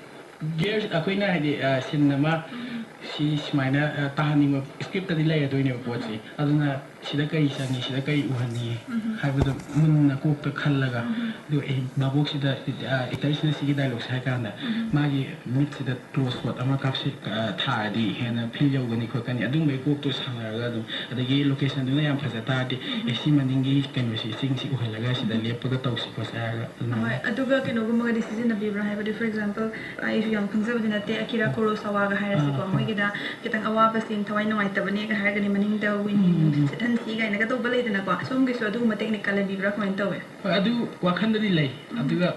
Gear ꯑꯩꯈꯣꯏꯅ, ꯍꯥꯏꯗꯤ, ꯑ, scene ꯑꯃ ꯎꯝꯍꯨꯝ꯫ ꯁꯤ ꯁꯨꯃꯥꯏꯅ, ꯑ, ꯇꯥꯍꯟꯅꯤꯡꯕ script ꯇꯗꯤ ꯂꯩꯔꯗꯣꯏꯅꯦꯕ ꯄꯣꯠꯁꯦ꯫ ꯎꯝꯍꯨꯝ꯫ ꯑꯗꯨꯅ ꯁꯤꯗ ꯀꯔꯤ ꯆꯪꯉꯤ, ꯁꯤꯗ ꯀꯔꯤ ꯎꯍꯟꯅꯤꯡꯉꯤ ꯍꯥꯏꯕꯗꯣ ꯃꯨꯟꯅ ꯀꯣꯛꯇ ꯈꯜꯂꯒ, ꯑꯗꯨꯒ ꯑꯦ, ꯚꯥꯕꯣꯛꯁꯤꯗ, ꯑ, actorꯁꯤꯅ ꯁꯤꯒꯤ dialogueꯁꯦ ꯍꯥꯏ ꯀꯥꯟꯗ ꯃꯥꯒꯤ ꯃꯤꯠꯁꯤꯗ close shot ꯑꯃ ꯀꯥꯞꯁꯤ-, ꯑ, ꯊꯥꯔꯗꯤ ꯍꯦꯟꯅ feel ꯌꯧꯒꯅꯤ ꯈꯣꯠꯀꯅꯤ, ꯑꯗꯨꯝꯕꯒꯤ ꯀꯣꯛꯇꯣ ꯁꯥꯟꯅꯔꯒ ꯑꯗꯨꯝ, ꯑꯗꯒꯤ locationꯗꯨꯅ ꯌꯥꯝ ꯐꯖ ꯇꯥꯔꯗꯤ, "ꯑꯦ, ꯁꯤ ꯃꯅꯤꯡꯒꯤ ꯀꯩꯅꯣꯁꯤ, ꯆꯤꯡꯁꯤ ꯎꯍꯜꯂꯒ ꯁꯤꯗ ꯂꯦꯞꯄꯒ ꯇꯧꯁꯤ ꯈꯣꯠꯁꯤ" ꯍꯥꯏꯔꯒ ꯑꯗꯨꯃꯥꯏꯅ꯫ ꯍꯣꯏ, ꯑꯗꯨꯒ ꯀꯩꯅꯣꯒꯨꯝꯕꯒꯗꯤ ꯁꯤꯖꯤꯟꯅꯕꯤꯕ꯭ꯔꯥ? ꯍꯥꯏꯕꯗꯤ, for example, ꯑꯩꯁꯨ ꯌꯥꯝ ꯈꯪꯖꯕꯗꯤ ꯅꯠꯇꯦ, ꯑꯀꯤꯔꯥ ꯀꯨꯔꯣꯁꯥꯋꯥꯒ ꯍꯥꯏꯔꯁꯤꯀꯣ, ꯑꯥ, ꯑꯥ꯫ ꯃꯣꯏꯒꯤꯗ ꯈꯤꯇꯪ ꯑꯋꯥꯕ scene, ꯊꯋꯥꯏ ꯅꯨꯡꯉꯥꯏꯇꯕꯅꯦꯒ ꯍꯥꯏꯔꯒꯅꯤ ꯃꯅꯤꯡꯗ wind ꯎꯝ, ꯎꯝ꯫ ꯁꯤꯠꯍꯟꯁꯤ ꯀꯥꯏꯅꯒ ꯇꯧꯕ ꯂꯩꯗꯅꯀꯣ, ꯁꯣꯝꯒꯤꯁꯨ ꯑꯗꯨꯒꯨꯝꯕ technical ꯂꯩꯕꯤꯕ꯭ꯔꯥ? ꯀꯃꯥꯏꯅ ꯇꯧꯋꯦ? ꯍꯣꯏ, ꯑꯗꯨ ꯋꯥꯈꯜꯗꯗꯤ ꯂꯩ꯫ ꯎꯝ꯫ ꯑꯗꯨꯒ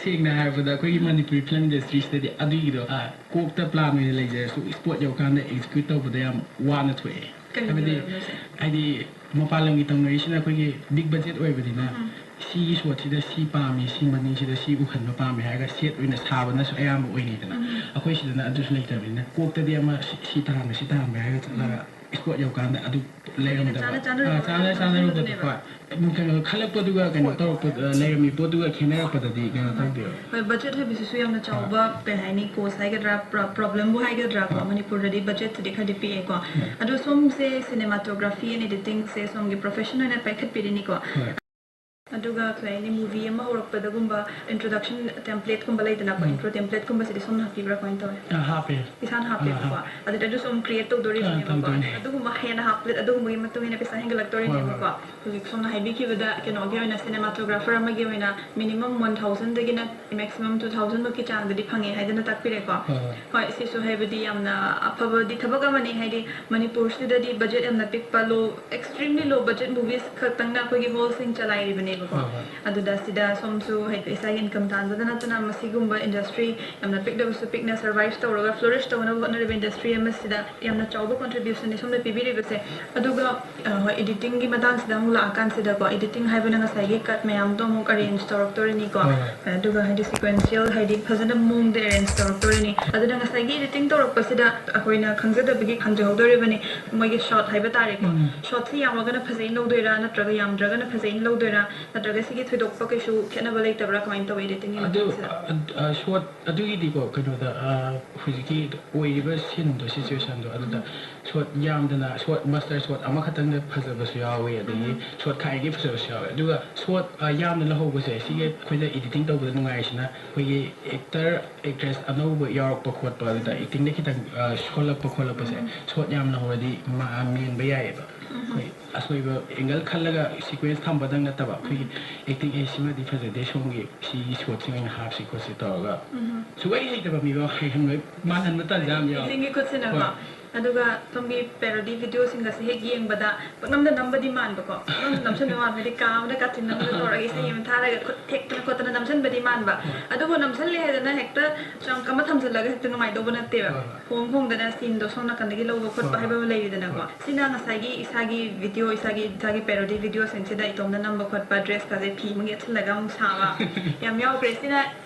ꯁꯦꯡꯅ ꯍꯥꯏꯔꯕꯗ ꯑꯩꯈꯣꯏꯒꯤ ꯎꯝ꯫ ꯃꯅꯤꯄꯨꯔꯤ film industryꯁꯤꯗꯗꯤ ꯑꯗꯨꯒꯤꯗꯣ, ꯑ, ꯀꯣꯛꯇ plan ꯑꯣꯏꯅ ꯂꯩꯖꯔꯁꯨ spot ꯌꯧꯔꯀꯥꯟꯗ execute ꯇꯧꯕꯗ ꯌꯥꯝ ꯋꯥꯅ ꯊꯣꯛꯑꯦ꯫ ꯀꯩꯒꯤ ꯍꯥꯏꯕꯗꯤ, ꯑꯣꯏꯔꯝꯅꯣ ꯁꯦ? ꯍꯥꯏꯗꯤ ꯃꯄꯥꯟ ꯂꯝꯒꯤ ꯇꯧꯅꯔꯤꯁꯤꯅ ꯑꯩꯈꯣꯏꯒꯤ big budget ꯑꯣꯏꯕꯅꯤꯅ ꯎꯝ꯫ ꯁꯤꯒꯤ shotꯁꯤꯗ ꯁꯤ ꯄꯥꯝꯃꯤ, ꯁꯤ ꯃꯅꯤꯡꯁꯤꯗ ꯁꯤ ꯎꯍꯟꯕ ꯄꯥꯝꯃꯤ ꯍꯥꯏꯔꯒ set ꯑꯣꯏꯅ ꯁꯥꯕꯅꯁꯨ ꯑꯌꯥꯝꯕ ꯑꯣꯏꯅꯩꯗꯅ꯫ ꯎꯝ꯫ ꯑꯩꯈꯣꯏ ꯁꯤꯗꯅ ꯑꯗꯨꯁꯨ ꯂꯩꯇꯕꯅꯤꯅ ꯀꯣꯛꯇꯗꯤ ꯑꯃ ꯁꯤ, ꯁꯤ ꯇꯥꯍꯟꯕ, ꯁꯤ ꯇꯥꯍꯟꯕ ꯍꯥꯏꯔꯒ ꯆꯠꯂꯒ ꯎꯝ꯫ Spot ꯌꯧꯀꯥꯟꯗ ꯑꯗꯨ ꯂꯩꯔꯝꯗꯕ꯫ ꯆꯥꯅ ꯆꯥꯅꯔꯨꯕ ꯑꯥ, ꯆꯥꯅ ꯆꯥꯅꯔꯨꯕꯗꯣ, ꯈꯪꯕꯗꯨꯅꯦꯕ꯫ ꯍꯣꯏ꯫ ꯎꯝ, ꯀꯩꯅꯣ, ꯈꯜꯂꯛꯄꯗꯨꯒ ꯀꯩꯅꯣ ꯍꯣꯏ꯫ ꯇꯧꯔꯛꯄꯗ, ꯂꯩꯔꯝꯃꯤ ꯄꯣꯠꯇꯨꯒ ꯈꯦꯠꯅꯔꯛꯄꯗꯗꯤ ꯀꯩꯅꯣ ꯍꯣꯏ꯫ ꯇꯧꯗꯦꯕ꯫ ꯍꯣꯏ, budget ꯍꯥꯏꯕꯁꯤꯁꯨ ꯌꯥꯝꯅ ꯆꯥꯎꯕ, ꯑꯥ꯫ ꯀꯩ ꯍꯥꯏꯅꯤ, cost ꯍꯥꯏꯒꯗ꯭ꯔꯥ, pro-, problemꯕꯨ ꯍꯥꯏꯒꯗ꯭ꯔꯥ ꯀꯣ, ꯑꯥ꯫ ꯃꯅꯤꯄꯨꯔꯗꯗꯤ budgetꯁꯤꯗꯤ ꯈꯔꯗꯤ ꯄꯤꯛꯑꯦꯀꯣ꯫ ꯍꯣꯏ꯫ ꯑꯗꯣ ꯁꯣꯝꯁꯦ cinematography and editingꯁꯦ ꯁꯣꯝꯒꯤ profession ꯑꯣꯏꯅ ꯄꯥꯏꯈꯠꯄꯤꯔꯤꯅꯤꯀꯣ꯫ ꯍꯣꯏ꯫ ꯑꯗꯨꯒ ꯀꯩ ꯍꯥꯏꯅꯤ, movie ꯑꯃ ꯍꯧꯔꯛꯄꯗꯒꯨꯝꯕ introduction templateꯀꯨꯝꯕ ꯂꯩꯗꯅꯀꯣ, ꯎꯝ꯫ Intro templateꯀꯨꯝꯕꯁꯤꯗꯤ ꯁꯣꯝꯅ ꯍꯥꯞꯄꯤꯕ꯭ꯔꯥ, ꯀꯃꯥꯏꯅ ꯇꯧꯋꯦ? ꯑ, ꯍꯥꯞꯄꯦ꯫ ꯏꯁꯥꯅ ꯑ, ꯍꯥꯞꯄꯦꯕꯀꯣ꯫ ꯍꯥꯞꯄꯦ꯫ ꯑꯗꯨꯗꯤ ꯑꯗꯨꯁꯨ ꯑꯃꯨꯛ create ꯇꯧꯗꯣꯔꯤꯕꯅꯦꯕꯀꯣ꯫ ꯑ, ꯇꯧꯗꯣꯏꯅꯦ꯫ ꯑꯗꯨꯒꯨꯝꯕ ꯍꯦꯟꯅ ꯍꯥꯞꯄ-, ꯑꯗꯨꯒꯨꯝꯕꯒꯤ ꯃꯇꯨꯡ ꯏꯟꯅ ꯄꯩꯁꯥ ꯍꯦꯟꯒꯠꯂꯛꯇꯣꯔꯤꯅꯦꯕꯀꯣ꯫ ꯍꯣꯏ, ꯍꯣꯏ꯫ ꯍꯧꯖꯤꯛ ꯁꯣꯝꯅ ꯍꯥꯏꯕꯤꯈꯤꯕꯗ, ꯀꯩꯅꯣꯒꯤ ꯑꯣꯏꯅ, cinematographer ꯑꯃꯒꯤ ꯑꯣꯏꯅ minimum one thousandꯗꯒꯤꯅ maximum two thousandꯃꯨꯛꯀꯤ ꯆꯥꯡꯗꯗꯤ ꯐꯪꯉꯦ ꯍꯥꯏꯗꯅ ꯇꯥꯛꯄꯤꯔꯦꯀꯣ꯫ ꯍꯣꯏ, ꯍꯣꯏ꯫ ꯍꯣꯏ, ꯁꯤꯁꯨ ꯍꯥꯏꯕꯗꯤ ꯌꯥꯝꯅ ꯑꯐꯕꯗꯤ ꯊꯕꯛ ꯑꯃꯅꯤ, ꯍꯥꯏꯗꯤ ꯃꯅꯤꯄꯨꯔꯁꯤꯗꯗꯤ budget ꯌꯥꯝꯅ ꯄꯤꯛꯄ, low, extremely low budget movies ꯈꯛꯇꯪꯅ ꯑꯩꯈꯣꯏꯒꯤ hallꯁꯤꯡ ꯆꯂꯥꯏꯔꯤꯕꯅꯦꯕꯀꯣ꯫ ꯍꯣꯏ, ꯍꯣꯏ꯫ ꯑꯗꯨꯗ ꯁꯤꯗ ꯁꯣꯝꯁꯨ ꯍꯥꯏꯗꯤ ꯏꯁꯥꯒꯤ income ꯇꯥꯟꯕꯗ ꯅꯠꯇꯅ ꯃꯁꯤꯒꯨꯝꯕ industry ꯌꯥꯝꯅ ꯄꯤꯛꯂꯕꯁꯨ ꯄꯤꯛꯅ survive ꯇꯧꯔꯒ flourish ꯇꯧꯅꯕ ꯍꯣꯠꯅꯔꯤꯕ industry ꯑꯃꯁꯤꯗ ꯌꯥꯝꯅ ꯆꯥꯎꯕ contributionꯅꯤ ꯁꯣꯝꯅ ꯄꯤꯕꯤꯔꯤꯕꯁꯦ꯫ ꯑꯗꯨꯒ, ꯑ, ꯍꯣꯏ, editingꯒꯤ ꯃꯇꯥꯡꯁꯤꯗ ꯑꯃꯨꯛ ꯂꯥꯛꯑꯀꯥꯟꯁꯤꯗꯀꯣ, editing ꯍꯥꯏꯕꯅ ꯉꯁꯥꯏꯒꯤ cut ꯃꯌꯥꯝꯗꯣ ꯑꯃꯨꯛ arrange ꯇꯧꯔꯛꯇꯣꯔꯤꯅꯤꯀꯣ꯫ ꯍꯣꯏ, ꯍꯣꯏ꯫ ꯑꯗꯨꯒ ꯍꯥꯏꯗꯤ sequential, ꯍꯥꯏꯗꯤ ꯐꯖꯅ ꯃꯑꯣꯡꯗ arrange ꯇꯧꯔꯛꯇꯣꯔꯤꯅꯤ꯫ ꯑꯗꯨꯅ ꯉꯁꯥꯏꯒꯤ editing ꯇꯧꯔꯛꯄꯁꯤꯗ ꯑꯩꯈꯣꯏꯅ ꯈꯪꯖꯗꯕꯒꯤ ꯍꯪꯖꯍꯧꯗꯣꯔꯤꯕꯅꯤ, ꯃꯣꯏꯒꯤ shot ꯍꯥꯏꯕ ꯇꯥꯔꯦꯀꯣ꯫ ꯎꯝ꯫ Shotꯁꯤ ꯌꯥꯝꯃꯒꯅ ꯐꯖꯩꯅ ꯂꯧꯗꯣꯏꯔꯥ, ꯅꯠꯇ꯭ꯔꯒ ꯌꯥꯝꯗ꯭ꯔꯒꯅ ꯐꯖꯩꯅ ꯂꯧꯗꯣꯏꯔꯥ? ꯅꯠꯇ꯭ꯔꯒ ꯁꯤꯒꯤ ꯊꯣꯏꯗꯣꯛꯄ ꯀꯩꯁꯨ ꯈꯦꯠꯅꯕ ꯂꯩꯇꯕ꯭ꯔꯥ? ꯀꯃꯥꯏꯅ ꯇꯧꯋꯤ editing ꯑꯗꯨ editingꯁꯤꯗ? ꯁꯣꯠ ꯑꯗꯨꯒꯤꯗꯤꯀꯣ, ꯀꯩꯅꯣꯗ, ꯑ, ꯍꯧꯖꯤꯛꯀꯤ ꯑꯣꯏꯔꯤꯕ ꯁꯤꯟꯗꯣ, situationꯗꯣ, ꯑꯗꯨꯗ ꯁꯣꯠ ꯌꯥꯝꯗꯅ, ꯁꯣꯠ, master ꯁꯣꯠ ꯑꯃꯈꯛꯇꯪꯗ ꯐꯖꯕꯁꯨ ꯌꯥꯎꯋꯤ, ꯑꯗꯒꯤ ꯁꯣꯠ ꯈꯥꯏꯒꯤ ꯐꯖꯕꯁꯨ ꯌꯥꯎꯋꯤ꯫ ꯑꯗꯨꯒ ꯁꯣꯠ, ꯑ, ꯌꯥꯝꯅ ꯂꯧꯍꯧꯕꯁꯦ, ꯁꯤꯒꯤ ꯑꯩꯈꯣꯏꯅ editing ꯇꯧꯕꯗ ꯅꯨꯡꯉꯥꯏꯔꯤꯁꯤꯅ, ꯑꯩꯈꯣꯏꯒꯤ actor actress ꯑꯅꯧꯕ ꯌꯥꯎꯔꯛꯄ ꯈꯣꯠꯄ, ꯑꯗꯨꯗ actingꯗ ꯈꯤꯇꯪ, ꯑ, ꯁꯣꯜꯂꯛꯄ ꯈꯣꯠꯂꯛꯄꯁꯦ, ꯁꯣꯠ ꯌꯥꯝ ꯂꯧꯍꯧꯔꯗꯤ ꯃꯥ-, ꯃꯦꯟꯕ ꯌꯥꯏꯌꯦꯕ꯫ ꯑꯩꯈꯣꯏ ꯑꯁꯣꯏꯕ angle ꯈꯜꯂꯒ sequence ꯊꯝꯕꯗꯪ ꯅꯠꯇꯕ, ꯑꯩꯈꯣꯏꯒꯤ acting, "ꯑꯦ, ꯁꯤꯃꯗꯤ ꯐꯖꯗꯦ, ꯁꯣꯝꯒꯤ ꯁꯤꯒꯤ ꯁꯣꯠꯁꯤꯡ ꯑꯣꯏꯅ ꯍꯥꯞꯁꯤ ꯈꯣꯠꯁꯤ" ꯇꯧꯔꯒ ꯁꯨꯛꯍꯩ ꯍꯩꯇꯕ ꯃꯤꯐꯥꯎ ꯍꯩꯍꯟꯕ, ꯃꯥꯜꯍꯟꯕ ꯇꯥꯟꯖꯥ ꯑꯃ ꯌꯥꯎꯋꯦ꯫ Editingꯒꯤ ꯈꯨꯠꯁꯤꯅꯀꯣ꯫ ꯍꯣꯏ꯫ ꯑꯗꯨꯒ ꯁꯣꯝꯒꯤ parody videoꯁꯤꯡꯒꯁꯦ ꯍꯦꯛ ꯌꯦꯡꯕꯗ ꯄꯪꯅꯝꯗ ꯅꯝꯕꯗꯤ ꯃꯥꯟꯕꯀꯣ, ꯄꯪꯅꯝꯗ ꯅꯝꯁꯟꯕ ꯃꯥꯟꯕꯗꯤ, ꯀꯥ ꯑꯃꯗ ꯀꯥꯆꯤꯟ ꯑꯃꯗ ꯇꯧꯔꯒ ꯏꯁꯩ ꯑꯃ ꯊꯥꯔꯒ ꯈꯨꯠ ꯊꯦꯛꯇꯅ ꯈꯣꯠꯇꯅ ꯅꯝꯁꯟꯕꯗꯤ ꯃꯥꯟꯕ꯫ ꯑꯗꯨꯕꯨ ꯅꯝꯁꯜꯂꯦ ꯍꯥꯏꯗꯅ ꯍꯦꯛꯇ chunk ꯑꯃ ꯊꯝꯖꯤꯜꯂꯒ ꯍꯦꯛꯇ ꯅꯨꯡꯉꯥꯏꯗꯧꯕ ꯅꯠꯇꯦꯕ꯫ ꯍꯣꯏ, ꯍꯣꯏ꯫ ꯍꯣꯡ ꯍꯣꯡꯗꯅ sceneꯗꯣ ꯁꯣꯝ ꯅꯥꯀꯟꯗꯒꯤ ꯂꯧꯕ ꯈꯣꯠꯄ ꯍꯣꯏ, ꯍꯥꯏꯕ ꯍꯣꯏ꯫ ꯑꯃ ꯂꯩꯔꯤꯗꯅꯀꯣ꯫ ꯍꯣꯏ꯫ ꯁꯤꯅ ꯉꯁꯥꯏꯒꯤ ꯏꯁꯥꯒꯤ video, ꯏꯁꯥꯒꯤ, ꯏꯁꯥꯒꯤ parody videoꯁꯤꯡꯁꯤꯗ ꯏꯇꯣꯝꯅ ꯅꯝꯕ ꯈꯣꯠꯄ, dressꯀꯁꯦ ꯐꯤ ꯑꯃ ꯌꯦꯠꯁꯤꯜꯂꯒ ꯑꯃꯨꯛ ꯁꯥꯕ ꯌꯥꯝ ꯌꯥꯎꯈ꯭ꯔꯦ꯫ ꯁꯤꯅ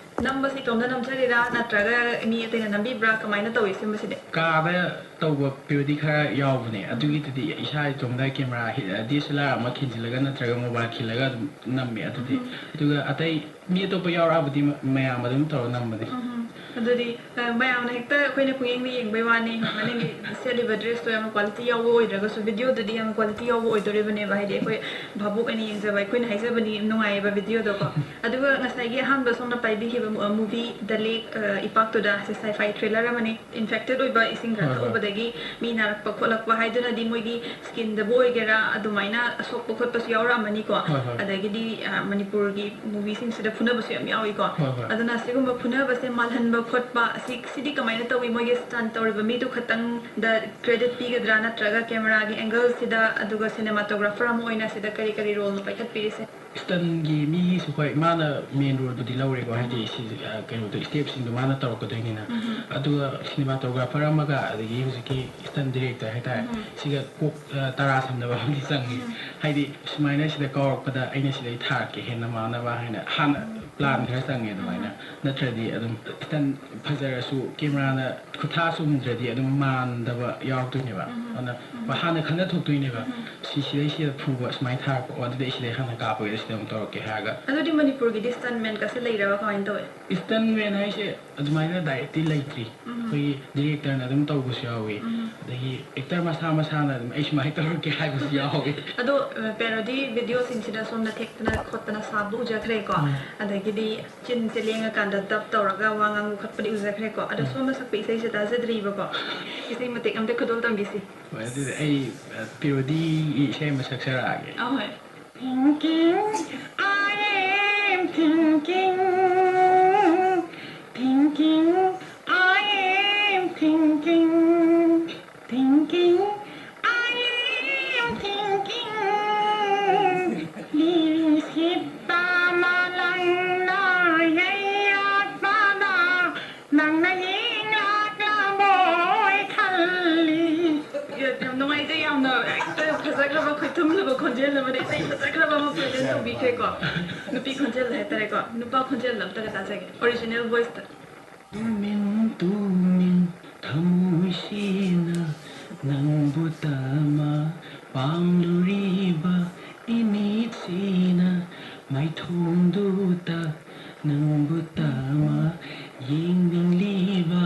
ꯅꯝꯕꯁꯤ ꯏꯇꯣꯝꯅ ꯅꯝꯖꯔꯤꯔꯥ ꯅꯠꯇ꯭ꯔꯒ ꯃꯤ ꯑꯇꯩꯅ ꯅꯝꯕꯤꯕ꯭ꯔꯥ? ꯀꯃꯥꯏꯅ ꯇꯧꯏ ꯁꯤꯒꯨꯝꯕꯁꯤꯗꯤ? ꯀꯥꯗ ꯇꯧꯕ parody ꯈꯔ ꯌꯥꯎꯕꯅꯦ, ꯑꯗꯨꯒꯤꯗꯨꯗꯤ ꯏꯁꯥ ꯏꯇꯣꯝꯗ camera ꯍꯤ-, DSLR ꯑꯃ ꯈꯤꯟꯖꯤꯜꯂꯒ ꯅꯠꯇ꯭ꯔꯒ mobile ꯈꯤꯜꯂꯒ ꯑꯗꯨꯝ ꯅꯝꯃꯦ꯫ ꯑꯗꯨꯗꯤ, ꯑꯗꯨꯒ ꯑꯇꯩ ꯃꯤ ꯑꯇꯣꯞꯄ ꯌꯥꯎꯔꯛꯑꯕꯨꯗꯤ ꯃ-, ꯃꯌꯥꯝ ꯑꯗꯨꯝ ꯇꯧꯔ ꯅꯝꯕꯅꯦ꯫ ꯎꯝ, ꯑꯗꯨꯗꯤ, ꯑ, ꯃꯌꯥꯝꯅ ꯍꯦꯛꯇ ꯑꯩꯈꯣꯏꯅ ꯄꯨꯡꯌꯦꯡꯗ ꯌꯦꯡꯕꯩ ꯋꯥꯅꯤ, ꯃꯅꯤꯡꯒꯤ ꯁꯦꯠꯂꯤꯕ dressꯇꯣ ꯌꯥꯝꯅ quality ꯌꯥꯎꯕ ꯑꯣꯏꯗ꯭ꯔꯒꯁꯨ videoꯗꯗꯤ ꯌꯥꯝꯅ quality ꯌꯥꯎꯕ ꯑꯣꯏꯗꯣꯔꯤꯕꯅꯦꯕ꯫ ꯍꯥꯏꯗꯤ ꯑꯩꯈꯣꯏ ꯚꯥꯕꯣꯛ ꯑꯣꯏꯅ ꯌꯦꯡꯖꯕ ꯑꯩꯈꯣꯏꯅ ꯍꯥꯏꯖꯕꯅꯤ, ꯅꯨꯡꯉꯥꯏꯌꯦꯕ videoꯗꯣꯀꯣ꯫ ꯑꯗꯨꯒ ꯉꯁꯥꯏꯒꯤ ꯑꯍꯥꯟꯕ ꯁꯣꯝꯅ ꯄꯥꯏꯕꯤꯈꯤꯕ ꯃꯨ-, ꯑ, movie The Lake, ꯑ, ꯏꯄꯥꯛꯇꯨꯗ, ꯁꯤ sci-fi thriller ꯑꯃꯅꯤ꯫ Infected ꯑꯣꯏꯕ ꯏꯁꯤꯡ ꯈꯔ ꯍꯣꯏ, ꯍꯣꯏ꯫ ꯊꯛꯎꯕꯗꯒꯤ ꯃꯤ ꯅꯥꯔꯛꯄ ꯈꯣꯠꯂꯛꯄ ꯍꯥꯏꯗꯨꯅꯗꯤ ꯃꯣꯏꯒꯤ skinꯗꯕꯨ ꯑꯣꯏꯒꯦꯔꯥ ꯑꯗꯨꯃꯥꯏꯅ ꯁꯣꯛꯄ ꯈꯣꯠꯄꯁꯨ ꯌꯥꯎꯔꯛꯑꯝꯃꯅꯤꯀꯣ꯫ ꯍꯣꯏ, ꯍꯣꯏ꯫ ꯑꯗꯒꯤꯗꯤ, ꯑ, ꯃꯅꯤꯄꯨꯔꯒꯤ movieꯁꯤꯡꯁꯤꯗ ꯐꯨꯅꯕꯁꯨ ꯌꯥꯝ ꯌꯥꯎꯏꯀꯣ꯫ ꯍꯣꯏ, ꯍꯣꯏ꯫ ꯑꯗꯨꯅ ꯁꯤꯒꯨꯝꯕ ꯐꯨꯅꯕꯁꯦ ꯃꯥꯜꯍꯟꯕ ꯈꯣꯠꯄ ꯑꯁꯤ, ꯁꯤꯗꯤ ꯀꯃꯥꯏꯅ ꯇꯧꯏ? ꯃꯣꯏꯒꯤ stunt ꯇꯧꯔꯤꯕ ꯃꯤꯗꯨ ꯈꯛꯇꯪꯗ credit ꯄꯤꯒꯗ꯭ꯔꯥ, ꯅꯠꯇ꯭ꯔꯒ cameraꯒꯤ angleꯁꯤꯗ, ꯑꯗꯨꯒ cinematographer ꯑꯃ ꯑꯣꯏꯅ ꯁꯤꯗ ꯀꯔꯤ ꯀꯔꯤ roleꯅꯣ ꯄꯥꯏꯈꯠꯄꯤꯔꯤꯁꯦ? Stuntꯒꯤ ꯃꯤꯒꯤꯁꯨ, ꯍꯣꯏ, ꯃꯥꯅ main roleꯕꯨꯗꯤ ꯂꯧꯔꯦꯀꯣ, ꯍꯥꯏꯗꯤ ꯁꯤ, ꯑ, ꯀꯩꯅꯣꯗꯣ, stepꯁꯤꯡꯗꯣ ꯃꯥꯅ ꯇꯧꯔꯛꯀꯗꯣꯏꯅꯤꯅ꯫ ꯑꯗꯨꯒ cinematographer ꯑꯃꯒ, ꯑꯗꯒꯤ ꯍꯧꯖꯤꯛꯀꯤ stunt director ꯍꯥꯏꯇꯥꯔꯦ, ꯁꯤꯒ ꯀꯣꯛ, ꯑ, ꯇꯔꯥ ꯁꯝꯅꯕ ꯑꯃꯗꯤ ꯆꯪꯉꯤ꯫ ꯍꯥꯏꯗꯤ ꯁꯨꯃꯥꯏꯅ ꯁꯤꯗ ꯀꯥꯎꯔꯛꯄꯗ ꯑꯩꯅ ꯁꯤꯗꯩ ꯊꯥꯔꯛꯀꯦ ꯍꯦꯟꯅ ꯃꯥꯟꯅꯕ ꯍꯥꯏꯅ ꯍꯥꯟꯅ ꯄ꯭ꯂꯥꯟ ꯈꯔ ꯆꯪꯉꯦ ꯑꯗꯨꯃꯥꯏꯅ꯫ ꯅꯠꯇ꯭ꯔꯗꯤ ꯑꯗꯨꯝ ꯈꯤꯇꯪ ꯐꯖꯔꯁꯨ ꯀꯦꯃꯦꯔꯥꯅ ꯈꯨꯠꯊꯥ ꯆꯨꯝꯗ꯭ꯔꯗꯤ ꯑꯗꯨꯝ ꯃꯥꯟꯗꯕ ꯌꯥꯎꯔꯛꯇꯣꯏꯅꯦꯕ꯫ ꯑꯗꯨꯅ ꯍꯥꯟꯅ ꯈꯟꯅ ꯊꯣꯛꯇꯣꯏꯅꯦꯕ꯫ ꯁꯤ ꯁꯤꯗꯩ ꯁꯤꯗ ꯐꯨꯕ ꯁꯨꯃꯥꯏꯅ ꯊꯥꯔꯛꯄ, ꯑꯣ, ꯑꯗꯨꯗꯤ ꯑꯩ ꯁꯤꯗꯩ ꯍꯥꯟꯅ ꯀꯥꯞꯄꯒꯦ, ꯁꯤꯗ ꯑꯃꯨꯛ ꯇꯧꯔꯛꯀꯦ ꯍꯥꯏꯔꯒ꯫ ꯑꯗꯨꯗꯤ ꯃꯅꯤꯄꯨꯔꯒꯤꯗꯤ ꯁ꯭ꯇꯟꯃꯦꯟꯒꯁꯦ ꯂꯩꯔꯕ ꯀꯃꯥꯏꯅ ꯇꯧꯋꯦ? ꯁ꯭ꯇꯟꯃꯦꯟ ꯍꯥꯏꯁꯦ ꯑꯗꯨꯃꯥꯏꯅ ꯗꯥꯏꯔꯦꯛꯇꯤ ꯂꯩꯇ꯭ꯔꯤ꯫ ꯑꯩꯈꯣꯏꯒꯤ ꯗꯤꯔꯦꯛꯇꯔꯅ ꯑꯗꯨꯝ ꯇꯧꯕꯁꯨ ꯌꯥꯎꯏ꯫ ꯑꯗꯒꯤ ꯑꯦꯛꯇꯔ ꯃꯁꯥ ꯃꯁꯥꯅ ꯑꯗꯨꯝ ꯑꯩ ꯁꯨꯃꯥꯏꯅ ꯇꯧꯔꯛꯀꯦ ꯍꯥꯏꯕꯁꯨ ꯌꯥꯎꯏ꯫ ꯑꯗꯣ ꯄꯦꯔꯣꯗꯤ ꯚꯤꯗꯤꯑꯣꯁꯤꯡꯁꯤꯗ ꯁꯣꯝꯅ ꯊꯦꯛꯇꯅ ꯈꯣꯠꯇꯅ ꯁꯥꯕ ꯎꯖꯈ꯭ꯔꯦꯀꯣ꯫ ꯑꯗꯒꯤꯗꯤ ꯆꯤꯟꯁꯦ ꯂꯦꯡꯉꯀꯥꯟꯗ ꯗꯞ ꯇꯧꯔꯒ ꯋꯥ ꯉꯥꯡꯕ ꯈꯣꯠꯄꯗꯤ ꯎꯖꯈ꯭ꯔꯦꯀꯣ꯫ ꯑꯗꯣ ꯁꯣꯝꯅ ꯁꯛꯄ ꯏꯁꯩꯁꯦ ꯇꯥꯖꯗ꯭ꯔꯤꯕꯀꯣ꯫ ꯏꯁꯩ ꯃꯇꯦꯛ ꯑꯝꯇ ꯈꯨꯗꯣꯜ ꯇꯝꯕꯤꯁꯤ꯫ ꯍꯣꯏ, ꯑꯗꯨꯗꯤ ꯑꯩ, ꯑ, ꯄꯦꯔꯣꯗꯤꯒꯤ ꯏꯁꯩ ꯑꯃ ꯁꯛꯆꯔꯛꯑꯒꯦ꯫ ꯑꯍꯣꯏ꯫ Thinking, I am thinking, thinking, I am thinking, thinking, I am thinking. ꯂꯤꯔꯤ ꯁꯤꯠꯄ ꯃꯥꯂꯪꯅ ꯌꯩꯔꯛꯄꯗ ꯅꯪꯅ ꯌꯦꯡꯂꯛꯂꯕꯣꯏ ꯈꯜꯂꯤ꯫ ꯌꯥꯝ ꯅꯨꯡꯉꯥꯏꯖꯩ, ꯌꯥꯝꯅ ꯍꯦꯛꯇ ꯐꯖꯈ꯭ꯔꯕ, ꯈꯣꯏꯊꯨꯝꯂꯕ ꯈꯣꯟꯖꯦꯜ ꯑꯃꯗ ꯏꯁꯩ ꯐꯖꯈ꯭ꯔꯕ ꯑꯃ present ꯇꯧꯕꯤꯈ꯭ꯔꯦꯀꯣ꯫ ꯅꯨꯄꯤ ꯈꯣꯟꯖꯦꯜ ꯍꯥꯏꯇꯥꯔꯦꯀꯣ, ꯅꯨꯄꯥ ꯈꯣꯟꯖꯦꯜ ꯑꯝꯇꯒ ꯇꯥꯖꯒꯦ, original voice ꯇ꯫ ꯇꯨꯃꯤꯟ ꯇꯨꯃꯤꯟ ꯊꯃꯣꯏꯁꯤꯅ ꯅꯪꯕꯨ ꯇꯃ ꯄꯥꯝꯂꯨꯔꯤꯕ ꯏꯃꯤꯠꯁꯤꯅ ꯃꯥꯏꯊꯣꯡꯗꯨꯗ ꯅꯪꯕꯨ ꯇꯃ ꯌꯦꯡꯅꯤꯡꯂꯤꯕ꯫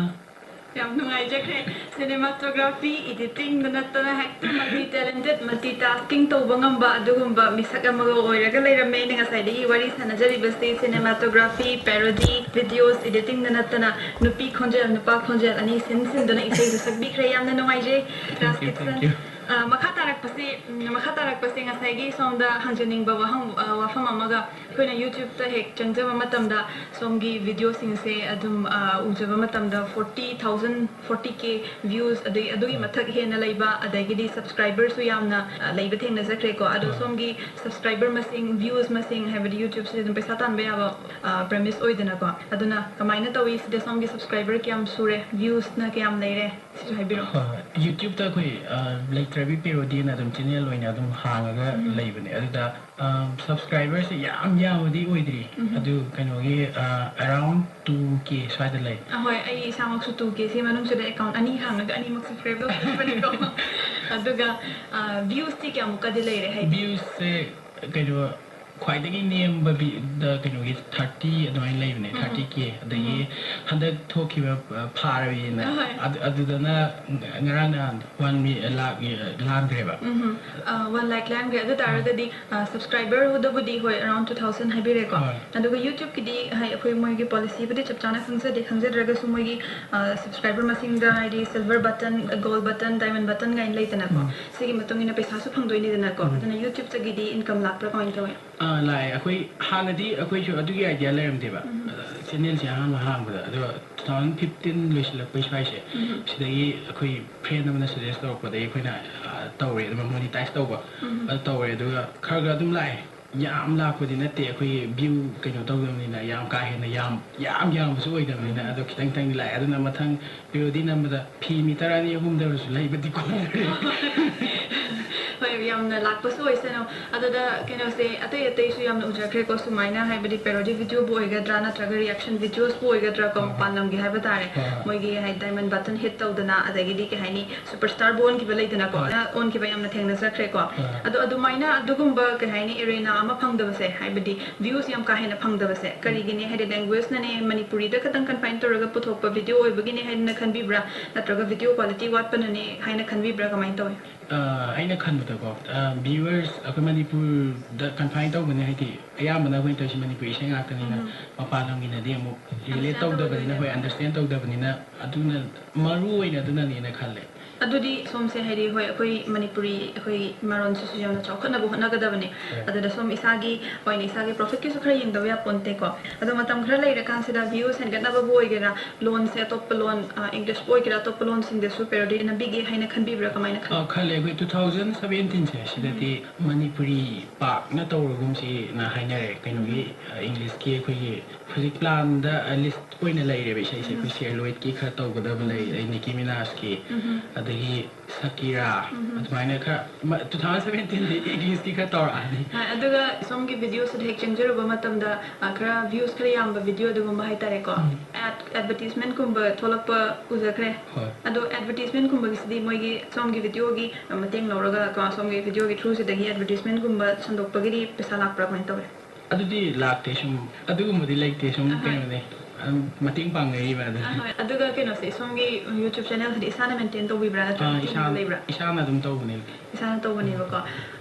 ꯌꯥꯝ ꯅꯨꯡꯉꯥꯏꯖꯈ꯭ꯔꯦ꯫ Cinematography, editing ꯗ ꯅꯠꯇꯅ ꯍꯦꯛꯇ multi talented, multi tasking ꯇꯧꯕ ꯉꯝꯕ ꯑꯗꯨꯒꯨꯝꯕ ꯃꯤꯁꯛ ꯑꯃꯒ ꯑꯣꯏꯔꯒ ꯂꯩꯔꯝꯃꯦ꯫ ꯑꯩꯅ ꯉꯁꯥꯏꯗꯒꯤ ꯋꯥꯔꯤ ꯁꯥꯟꯅꯖꯔꯤꯕꯁꯤ cinematography, parody, videos, editing ꯗ ꯅꯠꯇꯅ ꯅꯨꯄꯤ ꯈꯣꯟꯖꯦꯜ, ꯅꯨꯄꯥ ꯈꯣꯟꯖꯦꯜ ꯑꯅꯤ ꯁꯤꯟ ꯁꯤꯟꯗꯨꯅ ꯏꯁꯩꯁꯨ ꯁꯛꯄꯤꯈ꯭ꯔꯦ꯫ ꯌꯥꯝꯅ ꯅꯨꯡꯉꯥꯏꯖꯩ꯫ Thank you, ꯔꯥꯖꯀꯤꯁꯟ꯫ Thank you꯫ ꯑ, ꯃꯈꯥ ꯇꯥꯔꯛꯄꯁꯤ, ꯎꯝ, ꯃꯈꯥ ꯇꯥꯔꯛꯄꯁꯤ ꯉꯁꯥꯏꯒꯤ ꯁꯣꯝꯗ ꯍꯪꯖꯅꯤꯡꯕ ꯋꯥꯍꯪ, ꯑ, ꯋꯥꯐꯝ ꯑꯃꯒ, ꯑꯩꯈꯣꯏꯅ YouTube ꯇ ꯍꯦꯛ ꯆꯪꯖꯕ ꯃꯇꯝꯗ ꯁꯣꯝꯒꯤ ꯚꯤꯗꯤꯑꯣꯁꯤꯡꯁꯦ ꯑꯗꯨꯝ, ꯑ, ꯎꯖꯕ ꯃꯇꯝꯗ forty thousand, forty K views, ꯑꯗꯩ ꯑꯗꯨꯒꯤ ꯃꯊꯛ ꯍꯦꯟꯅ ꯂꯩꯕ, ꯑꯗꯒꯤꯗꯤ subscriber ꯁꯨ ꯌꯥꯝꯅ, ꯑ, ꯂꯩꯕ ꯊꯦꯡꯅꯖꯈ꯭ꯔꯦꯀꯣ꯫ ꯑꯗꯣ ꯍꯣꯏ꯫ ꯁꯣꯝꯒꯤ subscriber ꯃꯁꯤꯡ, views ꯃꯁꯤꯡ, ꯍꯥꯏꯕꯗꯤ YouTube ꯁꯤꯗꯤ ꯑꯗꯨꯝ ꯄꯩꯁꯥ ꯇꯥꯟꯕ ꯌꯥꯕ, ꯑ, premise ꯑꯣꯏꯗꯅꯀꯣ꯫ ꯑꯗꯨꯅ ꯀꯃꯥꯏꯅ ꯇꯧꯏ? ꯁꯤꯗ ꯁꯣꯝꯒꯤ subscriber ꯀꯌꯥꯝ ꯁꯨꯔꯦ? Views ꯅ ꯀꯌꯥꯝ ꯂꯩꯔꯦ? ꯁꯤꯁꯨ ꯍꯥꯏꯕꯤꯔꯛꯑꯣ꯫ ꯍꯣꯏ, ꯍꯣꯏ꯫ YouTube ꯇ ꯑꯩꯈꯣꯏ, ꯑ, ꯂꯩꯇ ꯔꯕꯤ ꯄꯦꯔꯣꯗꯤꯅ ꯑꯗꯨꯝ ꯆꯦꯅꯦꯜ ꯑꯣꯏꯅ ꯑꯗꯨꯝ ꯍꯥꯡꯉꯒ ꯎꯝ꯫ ꯂꯩꯕꯅꯦ꯫ ꯑꯗꯨꯗ, ꯑꯝ, ꯁꯕꯁꯀ꯭ꯔꯥꯏꯕꯔꯁꯦ ꯌꯥꯝ ꯌꯥꯝꯕꯗꯤ ꯑꯣꯏꯗ꯭ꯔꯤ꯫ ꯎꯝ꯫ ꯑꯗꯨ ꯀꯩꯅꯣꯒꯤ, ꯑ, around two K ꯁ꯭ꯋꯥꯏꯗ ꯂꯩ꯫ ꯑꯍꯣꯏ, ꯑꯩ ꯏꯁꯥꯃꯛꯁꯨ two K ꯁꯤ ꯃꯅꯨꯡꯁꯤꯗ account ꯑꯅꯤ ꯍꯥꯡꯉꯒ ꯑꯅꯤꯃꯛ subscribe ꯇꯧꯖꯕꯅꯤꯀꯣ꯫ ꯑꯗꯨꯒ, ꯑ, viewsꯇꯤ ꯀꯌꯥꯃꯨꯛꯀꯗꯤ ꯂꯩꯔꯦ? ꯍꯥꯏꯗꯤ viewsꯁꯦ ꯀꯩꯅꯣ, ꯈ꯭ꯋꯥꯏꯗꯒꯤ ꯅꯦꯝꯕ ꯕꯤ-, ꯗ ꯀꯩꯅꯣꯒꯤ thirty ꯑꯗꯨꯃꯥꯏꯅ ꯂꯩꯕꯅꯦ, ꯎꯝ꯫ Thirty K꯫ ꯑꯗꯒꯤ ꯎꯝ꯫ ꯍꯟꯗꯛ ꯊꯣꯛꯈꯤꯕ, ꯑ, ꯐꯥꯔꯕꯤꯅ ꯑꯍꯣꯏ꯫ ꯑꯗꯨ, ꯑꯗꯨꯗꯅ ꯉ-, ꯉꯔꯥꯡ ꯅꯍꯥꯟ one mi-, ꯂꯥꯛ, ꯑ, ꯂꯥꯟꯈ꯭ꯔꯦꯕ꯫ ꯎꯝ꯫ ꯑ, one lakh ꯂꯥꯟꯈ꯭ꯔꯦ꯫ ꯑꯗꯨ ꯇꯥꯔꯒꯗꯤ, ꯑ, subscriberꯗꯕꯨꯗꯤ ꯍꯣꯏ around two thousand ꯍꯥꯏꯕꯤꯔꯦꯀꯣ꯫ ꯍꯣꯏ꯫ ꯑꯗꯨꯒ YouTubeꯀꯤꯗꯤ ꯍꯥꯏ, ꯑꯩꯈꯣꯏ ꯃꯣꯏꯒꯤ policyꯕꯨꯗꯤ ꯆꯞ ꯆꯥꯅ ꯈꯪꯖꯗꯦ, ꯈꯪꯖꯗ꯭ꯔꯒꯁꯨ ꯃꯣꯏꯒꯤ, ꯑ, subscriber ꯃꯁꯤꯡꯗ ꯍꯥꯏꯗꯤ silver button, gold button, diamond button ꯀꯥꯏꯅ ꯂꯩꯗꯅꯀꯣ꯫ ꯎꯝ꯫ ꯁꯤꯒꯤ ꯃꯇꯨꯡ ꯏꯟꯅ ꯄꯩꯁꯥꯁꯨ ꯐꯪꯗꯣꯏꯅꯤꯗꯅꯀꯣ꯫ ꯎꯝ꯫ ꯑꯗꯨꯅ YouTubeꯇꯒꯤꯗꯤ income ꯂꯥꯛꯄ꯭ꯔꯥ ꯀꯃꯥꯏꯅ ꯇꯧꯋꯤ? ꯑꯥ, ꯂꯥꯛꯑꯦ꯫ ꯑꯩꯈꯣꯏ ꯍꯥꯟꯅꯗꯤ ꯑꯩꯈꯣꯏꯁꯨ ꯑꯗꯨꯒꯤ idea ꯂꯩꯔꯝꯗꯦꯕ꯫ ꯎꯝ꯫ ꯑ, channelꯁꯦ ꯑꯍꯥꯟꯕ ꯍꯥꯡꯕꯗ꯫ ꯑꯗꯣ two thousand fifteen ꯂꯣꯏꯁꯤꯜꯂꯛꯄꯩ ꯁ꯭ꯋꯥꯏꯁꯦ, ꯎꯝ꯫ ꯁꯤꯗꯒꯤ ꯑꯩꯈꯣꯏ friend ꯑꯃꯅ suggest ꯇꯧꯔꯛꯄꯗꯒꯤ ꯑꯩꯈꯣꯏꯅ, ꯑ, ꯇꯧꯔꯦ, ꯑꯗꯨꯒ monetize ꯇꯧꯕ꯫ ꯎꯝ꯫ ꯑꯗꯨ ꯇꯧꯔꯦ, ꯑꯗꯨꯒ ꯈꯔ ꯈꯔ ꯑꯗꯨꯝ ꯂꯥꯛꯑꯦ꯫ ꯌꯥꯝ ꯂꯥꯛꯄꯗꯤ ꯅꯠꯇꯦ, ꯑꯩꯈꯣꯏꯒꯤ view ꯀꯩꯅꯣ ꯇꯧꯗꯕꯅꯤꯅ, ꯌꯥꯝ ꯀꯥ ꯍꯦꯟꯅ ꯌꯥꯝ, ꯌꯥꯝ ꯌꯥꯝꯕꯁꯨ ꯑꯣꯏꯗꯕꯅꯤꯅ, ꯎꯝ꯫ ꯑꯗꯣ ꯈꯤꯇꯪ ꯈꯤꯇꯪꯗꯤ ꯂꯥꯛꯑꯦ꯫ ꯑꯗꯨꯅ ꯃꯊꯪ parody ꯅꯝꯕꯗ ꯐꯤ meter ꯑꯅꯤ ꯑꯍꯨꯝꯗ ꯑꯣꯏꯔꯁꯨ ꯂꯩꯕꯗꯤ ꯀꯣꯟꯅꯔꯦ꯫ ꯍꯣꯏ, ꯌꯥꯝꯅ ꯂꯥꯛꯄꯁꯨ ꯑꯣꯏꯁꯅꯨ꯫ ꯑꯗꯨꯗ ꯀꯩꯅꯣꯁꯦ, ꯑꯇꯩ ꯑꯇꯩꯁꯨ ꯌꯥꯝꯅ ꯎꯖꯈ꯭ꯔꯦꯀꯣ, ꯁꯨꯃꯥꯏꯅ ꯍꯥꯏꯕꯗꯤ parody videoꯕꯨ ꯑꯣꯏꯒꯗ꯭ꯔꯥ ꯅꯠꯇ꯭ꯔꯒ reaction videosꯄꯨ ꯑꯣꯏꯒꯗ꯭ꯔꯥ ꯀꯣ, ꯍꯣꯏ, ꯍꯣꯏ꯫ ꯃꯄꯥꯟ ꯂꯝꯒꯤ ꯍꯥꯏꯕ ꯇꯥꯔꯦ, ꯍꯣꯏ, ꯍꯣꯏ꯫ ꯃꯣꯏꯒꯤ ꯍꯥꯏꯗꯤ diamond button hit ꯇꯧꯗꯅ, ꯑꯗꯒꯤꯗꯤ ꯀꯩ ꯍꯥꯏꯅꯤ, superstarꯕꯨ ꯑꯣꯟꯈꯤꯕ ꯂꯩꯗꯅꯀꯣ, ꯍꯣꯏ꯫ ꯑꯣꯟꯈꯤꯕ ꯌꯥꯝꯅ ꯊꯦꯡꯅꯖꯈ꯭ꯔꯦꯀꯣ꯫ ꯍꯣꯏ꯫ ꯑꯗꯣ ꯑꯗꯨꯃꯥꯏꯅ ꯑꯗꯨꯒꯨꯝꯕ ꯀꯩ ꯍꯥꯏꯅꯤ, arena ꯑꯃ ꯐꯪꯗꯕꯁꯦ, ꯍꯥꯏꯕꯗꯤ views ꯌꯥꯝ ꯀꯥ ꯍꯦꯟꯅ ꯐꯪꯗꯕꯁꯦ ꯀꯔꯤꯒꯤꯅꯤ? ꯍꯥꯏꯗꯤ languagetweꯅꯅꯦ, ꯃꯅꯤꯄꯨꯔꯤꯗ ꯈꯛꯇꯪ confine ꯇꯧꯔꯒ ꯄꯨꯊꯣꯛꯄ video ꯑꯣꯏꯕꯒꯤꯅꯦ ꯍꯥꯏꯗꯅ ꯈꯟꯕꯤꯕ꯭ꯔꯥ? ꯅꯠꯇ꯭ꯔꯒ video quality ꯋꯥꯠꯄꯅꯅꯦ ꯍꯥꯏꯅ ꯈꯟꯕꯤꯕ꯭ꯔꯥ? ꯀꯃꯥꯏꯅ ꯇꯧꯋꯤ? ꯑ, ꯑꯩꯅ ꯈꯟꯕꯗꯀꯣ, ꯑ, viewers ꯑꯩꯈꯣꯏ ꯃꯅꯤꯄꯨꯔꯗ confine ꯇꯧꯕꯅꯦ, ꯍꯥꯏꯗꯤ ꯑꯌꯥꯝꯕꯅ ꯑꯩꯈꯣꯏꯅ ꯇꯧꯔꯤꯁꯦ ꯃꯅꯤꯄꯨꯔꯤ ꯏꯁꯩ ꯉꯥꯛꯇꯅꯤꯅ, ꯎꯝ꯫ ꯃꯄꯥꯟ ꯂꯝꯒꯤꯅꯗꯤ ꯑꯃꯨꯛ relate understand ꯇꯧꯗꯕꯅꯤꯅ, ꯍꯣꯏ, ꯇꯧꯗꯕꯅꯤꯅ꯫ Understand ꯇꯧꯗꯕꯅꯤꯅ, ꯑꯗꯨꯅ ꯃꯔꯨ ꯑꯣꯏꯅ ꯑꯗꯨꯅꯅꯦꯅ ꯈꯜꯂꯦ꯫ ꯑꯗꯨꯗꯤ ꯁꯣꯝꯁꯦ ꯍꯥꯏꯗꯤ, ꯍꯣꯏ, ꯑꯩꯈꯣꯏ ꯃꯅꯤꯄꯨꯔꯤ, ꯑꯩꯈꯣꯏ ꯃꯔꯣꯟꯁꯤꯁꯨ ꯌꯥꯝꯅ ꯆꯥꯎꯈꯠꯅꯕ ꯍꯣꯠꯅꯒꯗꯕꯅꯤ꯫ ꯍꯣꯏ꯫ ꯑꯗꯨꯗ ꯁꯣꯝ ꯏꯁꯥꯒꯤ ꯑꯣꯏꯅ ꯏꯁꯥꯒꯤ profitꯀꯤꯁꯨ ꯈꯔ ꯌꯦꯡꯗꯕ ꯌꯥꯄꯣꯟꯇꯦꯀꯣ꯫ ꯑꯗꯣ ꯃꯇꯝ ꯈꯔ ꯂꯩꯔꯀꯥꯟꯁꯤꯗ views ꯍꯦꯟꯒꯠꯅꯕꯕꯨ ꯑꯣꯏꯒꯦꯔꯥ, ꯂꯣꯟꯁꯦ ꯑꯇꯣꯞꯄ ꯂꯣꯟ, ꯑ, Englishꯄꯨ ꯑꯣꯏꯒꯦꯔꯥ, ꯑꯇꯣꯞꯄ ꯂꯣꯟꯁꯤꯡꯗꯁꯨ parody ꯅꯝꯕꯤꯒꯦ ꯍꯥꯏꯅ ꯈꯟꯕꯤꯕ꯭ꯔꯥ? ꯀꯃꯥꯏꯅ ꯈꯜꯂꯤ? ꯑ, ꯈꯜꯂꯦ꯫ ꯑꯩꯈꯣꯏ two thousand seventeenꯁꯦ ꯁꯤꯗꯗꯤ ꯎꯝ꯫ ꯃꯅꯤꯄꯨꯔꯤ ꯄꯥꯛꯅ ꯇꯧꯔꯒꯨꯝꯁꯤꯅ ꯍꯥꯏꯅꯔꯦ꯫ ꯀꯩꯅꯣꯒꯤ, ꯎꯝ꯫ ꯑ, Englishꯀꯤ ꯑꯩꯈꯣꯏꯒꯤ ꯍꯧꯖꯤꯛ planꯗ, ꯑ, list ꯑꯣꯏꯅ ꯂꯩꯔꯦꯕ ꯏꯁꯩꯁꯦ꯫ ꯎꯝ꯫ ꯑꯩꯈꯣꯏ ꯁꯤꯌꯔ ꯂꯣꯏꯠꯀꯤ ꯈꯔ ꯇꯧꯒꯗꯕ ꯂꯩ, ꯎꯝ꯫ ꯑꯗꯩ Nicki Minajꯀꯤ꯫ ꯎꯝ꯫ ꯑꯗꯒꯤ ꯁꯀꯤꯔꯥ, ꯎꯝ꯫ ꯑꯗꯨꯃꯥꯏꯅ ꯈꯔ ꯃ-, two thousand seventeen ꯗꯤ English ꯇꯤ ꯈꯔ ꯇꯧꯔꯛꯑꯅꯤ꯫ ꯍꯣꯏ, ꯑꯗꯨꯒ ꯁꯣꯝꯒꯤ video ꯁꯤꯗ ꯍꯦꯛ ꯆꯪꯖꯔꯨꯕ ꯃꯇꯝꯗ, ꯑ, ꯈꯔ views ꯈꯔ ꯌꯥꯝꯕ video ꯑꯗꯨꯒꯨꯝꯕ ꯍꯥꯏꯇꯥꯔꯦꯀꯣ꯫ ꯎꯝ꯫ Ad-, advertisement ꯀꯨꯝꯕ ꯊꯣꯛꯂꯛꯄ ꯎꯖꯈ꯭ꯔꯦ꯫ ꯍꯣꯏ꯫ ꯑꯗꯣ advertisement ꯀꯨꯝꯕꯒꯤꯁꯤꯗꯤ ꯃꯣꯏꯒꯤ ꯁꯣꯝꯒꯤ video ꯒꯤ ꯃꯇꯦꯡ ꯂꯧꯔꯒ ꯀꯣ, ꯁꯣꯝꯒꯤ video ꯒꯤ through ꯁꯤꯗꯒꯤ advertisement ꯀꯨꯝꯕ ꯁꯟꯗꯣꯛꯄꯒꯤꯗꯤ ꯄꯩꯁꯥ ꯂꯥꯛꯄ꯭ꯔꯥ, ꯀꯃꯥꯏꯅ ꯇꯧꯋꯦ? ꯑꯗꯨꯗꯤ ꯂꯥꯛꯇꯦ, ꯁꯨꯝ ꯑꯗꯨꯒꯨꯝꯕꯗꯤ ꯂꯩꯇꯦ, ꯁꯨꯝ ꯑꯍꯣꯏ꯫ ꯀꯩꯅꯣꯅꯦ, ꯑꯗꯨꯝ ꯃꯇꯦꯡ ꯄꯥꯡꯅꯔꯤꯕ ꯑꯗꯨꯅꯤ꯫ ꯑꯍꯣꯏ꯫ ꯑꯗꯨꯒ ꯀꯩꯅꯣꯁꯦ, ꯁꯣꯝꯒꯤ YouTube channel ꯁꯤꯗꯤ ꯏꯁꯥꯅ maintain ꯇꯧꯕꯤꯕ꯭ꯔꯥ, ꯅꯠꯇ꯭ꯔꯒ ꯑꯥ, team ꯏꯁꯥ-, ꯂꯩꯕ꯭ꯔꯥ? ꯏꯁꯥꯅ ꯑꯗꯨꯝ ꯇꯧꯕꯅꯦ꯫ ꯏꯁꯥꯅ ꯇꯧꯕꯅꯦꯕꯀꯣ꯫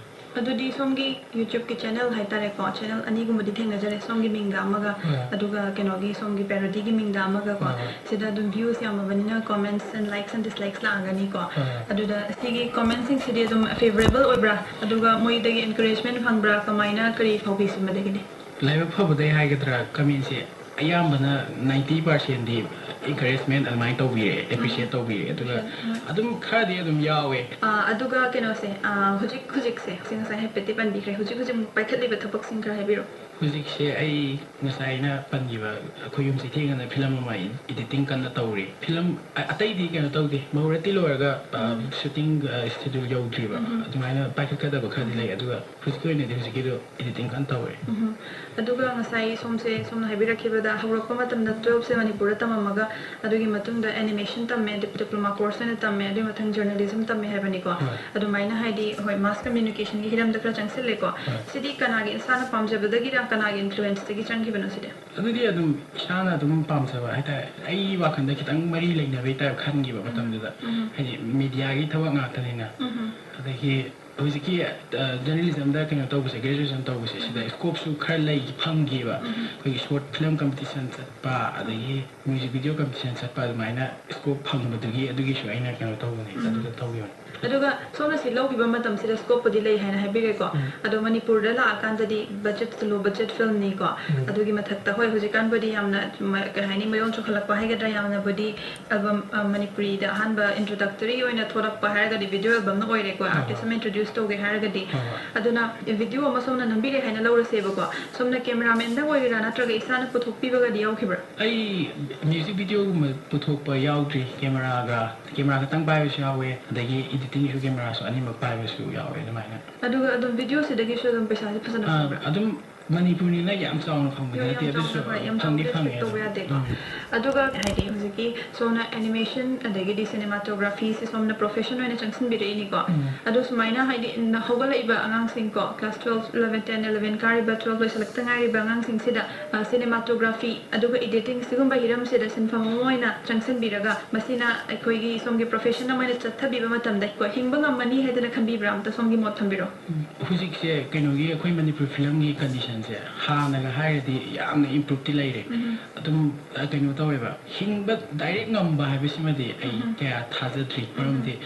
ꯑꯗꯨꯗꯤ ꯁꯣꯝꯒꯤ YouTube ꯀꯤ channel ꯍꯥꯏꯇꯥꯔꯦꯀꯣ, channel ꯑꯅꯤꯒꯨꯝꯕꯗꯤ ꯊꯦꯡꯅꯖꯔꯦ, ꯁꯣꯝꯒꯤ ꯃꯤꯡꯗ ꯑꯃꯒ, ꯍꯣꯏ꯫ ꯑꯗꯨꯒ ꯀꯩꯅꯣꯒꯤ, ꯁꯣꯝꯒꯤ parody ꯒꯤ ꯃꯤꯡꯗ ꯑꯃꯒꯀꯣ꯫ ꯍꯣꯏ, ꯍꯣꯏ꯫ ꯁꯤꯗ ꯑꯗꯨꯝ views ꯌꯥꯝꯃꯕꯅꯤꯅ comments and likes and dislikes ꯂꯥꯛꯑꯒꯅꯤꯀꯣ꯫ ꯍꯣꯏ, ꯍꯣꯏ꯫ ꯑꯗꯨꯗ ꯁꯤꯒꯤ comment ꯁꯤꯡꯁꯤꯗꯤ ꯑꯗꯨꯝ favourable ꯑꯣꯏꯕ꯭ꯔꯥ? ꯑꯗꯨꯒ ꯃꯣꯏꯗꯒꯤ encouragement ꯐꯪꯕ꯭ꯔꯥ? ꯀꯃꯥꯏꯅ, ꯀꯔꯤ ꯐꯥꯎꯕꯤ ꯁꯤꯃꯗꯒꯤꯗꯤ? ꯂꯥꯏꯕꯛ ꯐꯕꯗꯩ ꯍꯥꯏꯒꯗ꯭ꯔꯥ, comment ꯁꯦ ꯑꯌꯥꯝꯕꯅ ninety percent ꯗꯤ encouragement ꯑꯗꯨꯃꯥꯏꯅ ꯇꯧꯕꯤꯔꯦ, appreciate ꯎꯝ꯫ ꯇꯧꯕꯤꯔꯦ꯫ ꯑꯗꯨꯒ ꯎꯝ꯫ ꯑꯗꯨꯝ ꯈꯔꯗꯤ ꯑꯗꯨꯝ ꯌꯥꯎꯋꯦ꯫ ꯑꯥ, ꯑꯗꯨꯒ ꯀꯩꯅꯣꯁꯦ, ꯑꯥ, ꯍꯧꯖꯤꯛ ꯍꯧꯖꯤꯛꯁꯦ, ꯁꯤ ꯉꯁꯥꯏ ꯍꯥꯏꯐꯦꯠꯇꯤ ꯄꯟꯕꯤꯈ꯭ꯔꯦ, ꯍꯧꯖꯤꯛ ꯍꯧꯖꯤꯛ ꯄꯥꯏꯈꯠꯂꯤꯕ ꯊꯕꯛꯁꯤꯡ ꯈꯔ ꯍꯥꯏꯕꯤꯔꯛꯑꯣ꯫ ꯍꯧꯖꯤꯛꯁꯦ ꯑꯩ ꯉꯁꯥꯏ ꯑꯩꯅ ꯄꯟꯈꯤꯕ ꯑꯩꯈꯣꯏ ꯌꯨꯝꯁꯤ ꯊꯦꯡꯅꯅ film ꯑꯃ editing ꯀꯟꯅ ꯇꯧꯔꯤ꯫ Film ꯑ-, ꯑꯇꯩꯗꯤ ꯀꯩꯅꯣ ꯇꯧꯗꯦ, ꯃꯧꯔꯠꯇꯤ ꯂꯣꯏꯔꯒ, ꯑ, ꯎꯝ꯫ Shooting, ꯑ, schedule ꯌꯧꯗ꯭ꯔꯤꯕ꯫ ꯎꯝ꯫ ꯑꯗꯨꯃꯥꯏꯅ ꯄꯥꯏꯈꯠꯀꯗꯕ ꯈꯔꯗꯤ ꯎꯝ꯫ ꯂꯩ, ꯑꯗꯨꯒ ꯍꯧꯖꯤꯛꯀꯤ ꯑꯣꯏꯅꯗꯤ ꯍꯧꯖꯤꯛꯀꯤꯗꯣ editing ꯀꯟꯅ ꯇꯧꯔꯤ꯫ ꯎꯝ꯫ ꯑꯗꯨꯒ ꯉꯁꯥꯏ ꯁꯣꯝꯁꯦ, ꯁꯣꯝꯅ ꯍꯥꯏꯕꯤꯔꯛꯈꯤꯕꯗ ꯍꯧꯔꯛꯄ ꯃꯇꯝꯗ twelve ꯁꯦ ꯃꯅꯤꯄꯨꯔꯗ ꯇꯝꯃꯝꯃꯒ ꯑꯗꯨꯒꯤ ꯃꯇꯨꯡꯗ animation ꯇꯝꯃꯦ, dip-, diploma course ꯑꯣꯏꯅ ꯇꯝꯃꯦ, ꯑꯗꯨꯒꯤ ꯃꯊꯪ journalism ꯇꯝꯃꯦ ꯍꯥꯏꯕꯅꯤꯀꯣ꯫ ꯍꯣꯏ꯫ ꯑꯗꯨꯃꯥꯏꯅ ꯍꯥꯏꯗꯤ, ꯍꯣꯏ, mass communication ꯒꯤ ꯍꯤꯔꯝꯗ ꯈꯔ ꯆꯪꯁꯤꯜꯂꯦꯀꯣ꯫ ꯍꯣꯏ꯫ ꯁꯤꯗꯤ ꯀꯅꯥꯒꯤ, ꯏꯁꯥꯅ ꯄꯥꯝꯖꯕꯗꯒꯤꯔ, ꯀꯅꯥꯒꯤ influence ꯇꯒꯤ ꯆꯪꯈꯤꯕꯅꯣ ꯁꯤꯗꯤ? ꯑꯗꯨꯗꯤ ꯑꯗꯨꯝ ꯏꯁꯥꯅ ꯑꯗꯨꯝ ꯄꯥꯝꯖꯕ ꯍꯥꯏꯇꯥꯔꯦ, ꯑꯩꯒꯤ ꯋꯥꯈꯜꯗ ꯈꯤꯇꯪ ꯃꯔꯤ ꯂꯩꯅꯕꯩ type ꯈꯟꯈꯤꯕ ꯎꯝ꯫ ꯃꯇꯝꯗꯨꯗ꯫ ꯎꯝ꯫ ꯍꯥꯏꯗꯤ media ꯒꯤ ꯊꯕꯛ ꯉꯥꯛꯇꯅꯤꯅ꯫ ꯎꯝ꯫ ꯑꯗꯒꯤ ꯍꯧꯖꯤꯛꯀꯤ, ꯑ, journalism ꯗ ꯀꯩꯅꯣ ꯇꯧꯕꯁꯦ, graduation ꯇꯧꯕꯁꯦ, ꯁꯤꯗ ꯎꯝ꯫ Scope ꯁꯨ ꯈꯔ ꯂꯩ, ꯐꯪꯈꯤꯕ꯫ ꯎꯝ꯫ ꯑꯩꯈꯣꯏꯒꯤ short film competition ꯆꯠꯄ, ꯑꯗꯒꯤ music video competition ꯆꯠꯄ, ꯑꯗꯨꯃꯥꯏꯅ scope ꯐꯪꯕꯗꯨꯒꯤ, ꯑꯗꯨꯒꯤꯁꯨ ꯑꯩꯅ ꯀꯩꯅꯣ ꯇꯧꯕꯅꯦ, ꯎꯝ꯫ ꯑꯗꯨꯗ ꯇꯧꯈꯤꯕꯅꯦ꯫ ꯑꯗꯨꯒ ꯁꯣꯝꯅ ꯁꯤ ꯂꯧꯈꯤꯕ ꯃꯇꯝꯁꯤꯗ scopeꯄꯨꯗꯤ ꯂꯩ ꯍꯥꯏꯅ ꯍꯥꯏꯕꯤꯔꯦꯀꯣ꯫ ꯎꯝ꯫ ꯑꯗꯣ ꯃꯅꯤꯄꯨꯔꯗ ꯂꯥꯛꯑꯀꯥꯟꯗꯗꯤ budget, low budget filmꯅꯤꯀꯣ꯫ ꯎꯝ꯫ ꯑꯗꯨꯒꯤ ꯃꯊꯛꯇ, ꯍꯣꯏ, ꯍꯧꯖꯤꯛꯀꯥꯟꯕꯨꯗꯤ ꯌꯥꯝꯅ ꯃ-, ꯀꯩ ꯍꯥꯏꯅꯤ, ꯃꯌꯣꯟ ꯆꯣꯡꯈꯠꯂꯛꯄ ꯍꯥꯏꯒꯗ꯭ꯔꯥ, ꯌꯥꯝꯅꯕꯨꯗꯤ album, ꯑ, ꯃꯅꯤꯄꯨꯔꯤꯗ ꯑꯍꯥꯟꯕ introductory ꯑꯣꯏꯅ ꯊꯣꯛꯂꯛꯄ ꯍꯥꯏꯔꯒꯗꯤ video albumꯅ ꯑꯣꯏꯔꯦꯀꯣ, ꯍꯣꯏ, artist ꯍꯣꯏ꯫ ꯑꯃ introduce ꯇꯧꯒꯦ ꯍꯥꯏꯔꯒꯗꯤ꯫ ꯍꯣꯏ, ꯍꯣꯏ꯫ ꯑꯗꯨꯅ video ꯑꯃ ꯁꯣꯝꯅ ꯅꯝꯕꯤꯔꯦ ꯍꯥꯏꯅ ꯂꯧꯔꯁꯦꯕꯀꯣ, ꯁꯣꯝꯅ cameramanꯗꯪ ꯑꯣꯏꯔꯤꯔꯥ, ꯅꯠꯇ꯭ꯔꯒ ꯏꯁꯥꯅ ꯄꯨꯊꯣꯛꯄꯤꯕꯒꯗꯤ ꯌꯥꯎꯈꯤꯕ꯭ꯔꯥ? ꯑꯩ music videoꯒꯨꯝꯕ ꯄꯨꯊꯣꯛꯄ ꯌꯥꯎꯗ꯭ꯔꯤ꯫ Cameraꯒ, camera ꯈꯛꯇꯪ ꯄꯥꯏꯕꯁꯨ ꯌꯥꯎꯋꯦ, ꯑꯗꯒꯤ editingꯁꯨ cameraꯁꯨ ꯑꯅꯤꯃꯛ ꯄꯥꯏꯕꯁꯨ ꯌꯥꯎꯋꯦ ꯑꯗꯨꯃꯥꯏꯅ꯫ ꯑꯗꯨꯒ ꯑꯗꯨꯝ videoꯁꯤꯗꯒꯤꯁꯨ ꯑꯗꯨꯝ ꯄꯩꯁꯥꯁꯦ ꯐꯖꯅ ꯑꯥ, ꯐꯪꯕ꯭ꯔꯥ? ꯑꯗꯗꯨꯝ ꯃꯅꯤꯄꯨꯔꯅꯤꯅ ꯌꯥꯝ ꯆꯥꯎꯅ ꯐꯪꯕꯗꯤ ꯌꯥꯝ ꯅꯠꯇꯦ, ꯆꯥꯎꯅ ꯑꯗꯨꯁꯨ ꯐꯪꯕ, ꯌꯥꯝ ꯐꯪꯗꯤ ꯆꯥꯎꯅ ꯐꯪꯉꯦ expect ꯇꯧꯕ ꯑꯗꯨꯝ꯫ ꯌꯥꯗꯦꯀꯣ꯫ ꯎꯝ꯫ ꯑꯗꯨꯒ ꯍꯥꯏꯗꯤ ꯍꯧꯖꯤꯛꯀꯤ ꯁꯣꯝꯅ animation ꯑꯗꯒꯤꯗꯤ cinematographyꯁꯦ ꯁꯣꯝꯅ profession ꯑꯣꯏꯅ ꯆꯪꯁꯤꯟꯕꯤꯔꯛꯏꯅꯤꯀꯣ꯫ ꯎꯝ꯫ ꯑꯗꯣ ꯁꯨꯃꯥꯏꯅ ꯍꯥꯏꯗꯤ ꯅ-, ꯍꯧꯒꯠꯂꯛꯏꯕ ꯑꯉꯥꯡꯁꯤꯡꯀꯣ, class twelve, eleven, ten, eleven ꯀꯥꯔꯤꯕ, twelve ꯂꯣꯏꯁꯤꯜꯂꯛꯇ ꯉꯥꯏꯔꯤꯕ ꯑꯉꯥꯡꯁꯤꯡꯁꯤꯗ, ꯑ, cinematography ꯑꯗꯨꯒ editing ꯁꯤꯒꯨꯝꯕ ꯍꯤꯔꯝꯁꯤꯗ ꯁꯤꯟꯐꯝ ꯑꯃ ꯑꯣꯏꯅ ꯆꯪꯁꯤꯟꯕꯤꯔꯒ, ꯃꯁꯤꯅ ꯑꯩꯈꯣꯏꯒꯤ ꯁꯣꯝꯒꯤ profession ꯑꯃ ꯑꯣꯏꯅ ꯆꯠꯊꯕꯤꯕ ꯃꯇꯝꯗ ꯀꯣ, ꯍꯤꯡꯕ ꯉꯝꯃꯅꯤ ꯍꯥꯏꯗꯅ ꯈꯟꯕꯤꯕ꯭ꯔꯥ? ꯑꯝꯇ ꯁꯣꯝꯒꯤ ꯃꯣꯠ ꯊꯝꯕꯤꯔꯣ꯫ ꯎꯝ, ꯍꯧꯖꯤꯛꯁꯦ ꯀꯩꯅꯣꯒꯤ ꯑꯩꯈꯣꯏ ꯃꯅꯤꯄꯨꯔ filmꯒꯤ conditionꯁꯦ ꯍꯥꯟꯅꯒ ꯍꯥꯏꯔꯗꯤ ꯌꯥꯝꯅ improveꯇꯤ ꯂꯩꯔꯦ꯫ ꯎꯝ꯫ ꯑꯗꯨꯝ, ꯑ, ꯀꯩꯅꯣ ꯇꯧꯋꯦꯕ, ꯍꯤꯡꯕ direct ꯉꯝꯕ ꯍꯥꯏꯕꯁꯤꯃꯗꯤ ꯑꯩ ꯎꯝ꯫ ꯀꯌꯥ ꯊꯥꯖꯗ꯭ꯔꯤ꯫ ꯎꯝ꯫ ꯃꯔꯝꯗꯤ,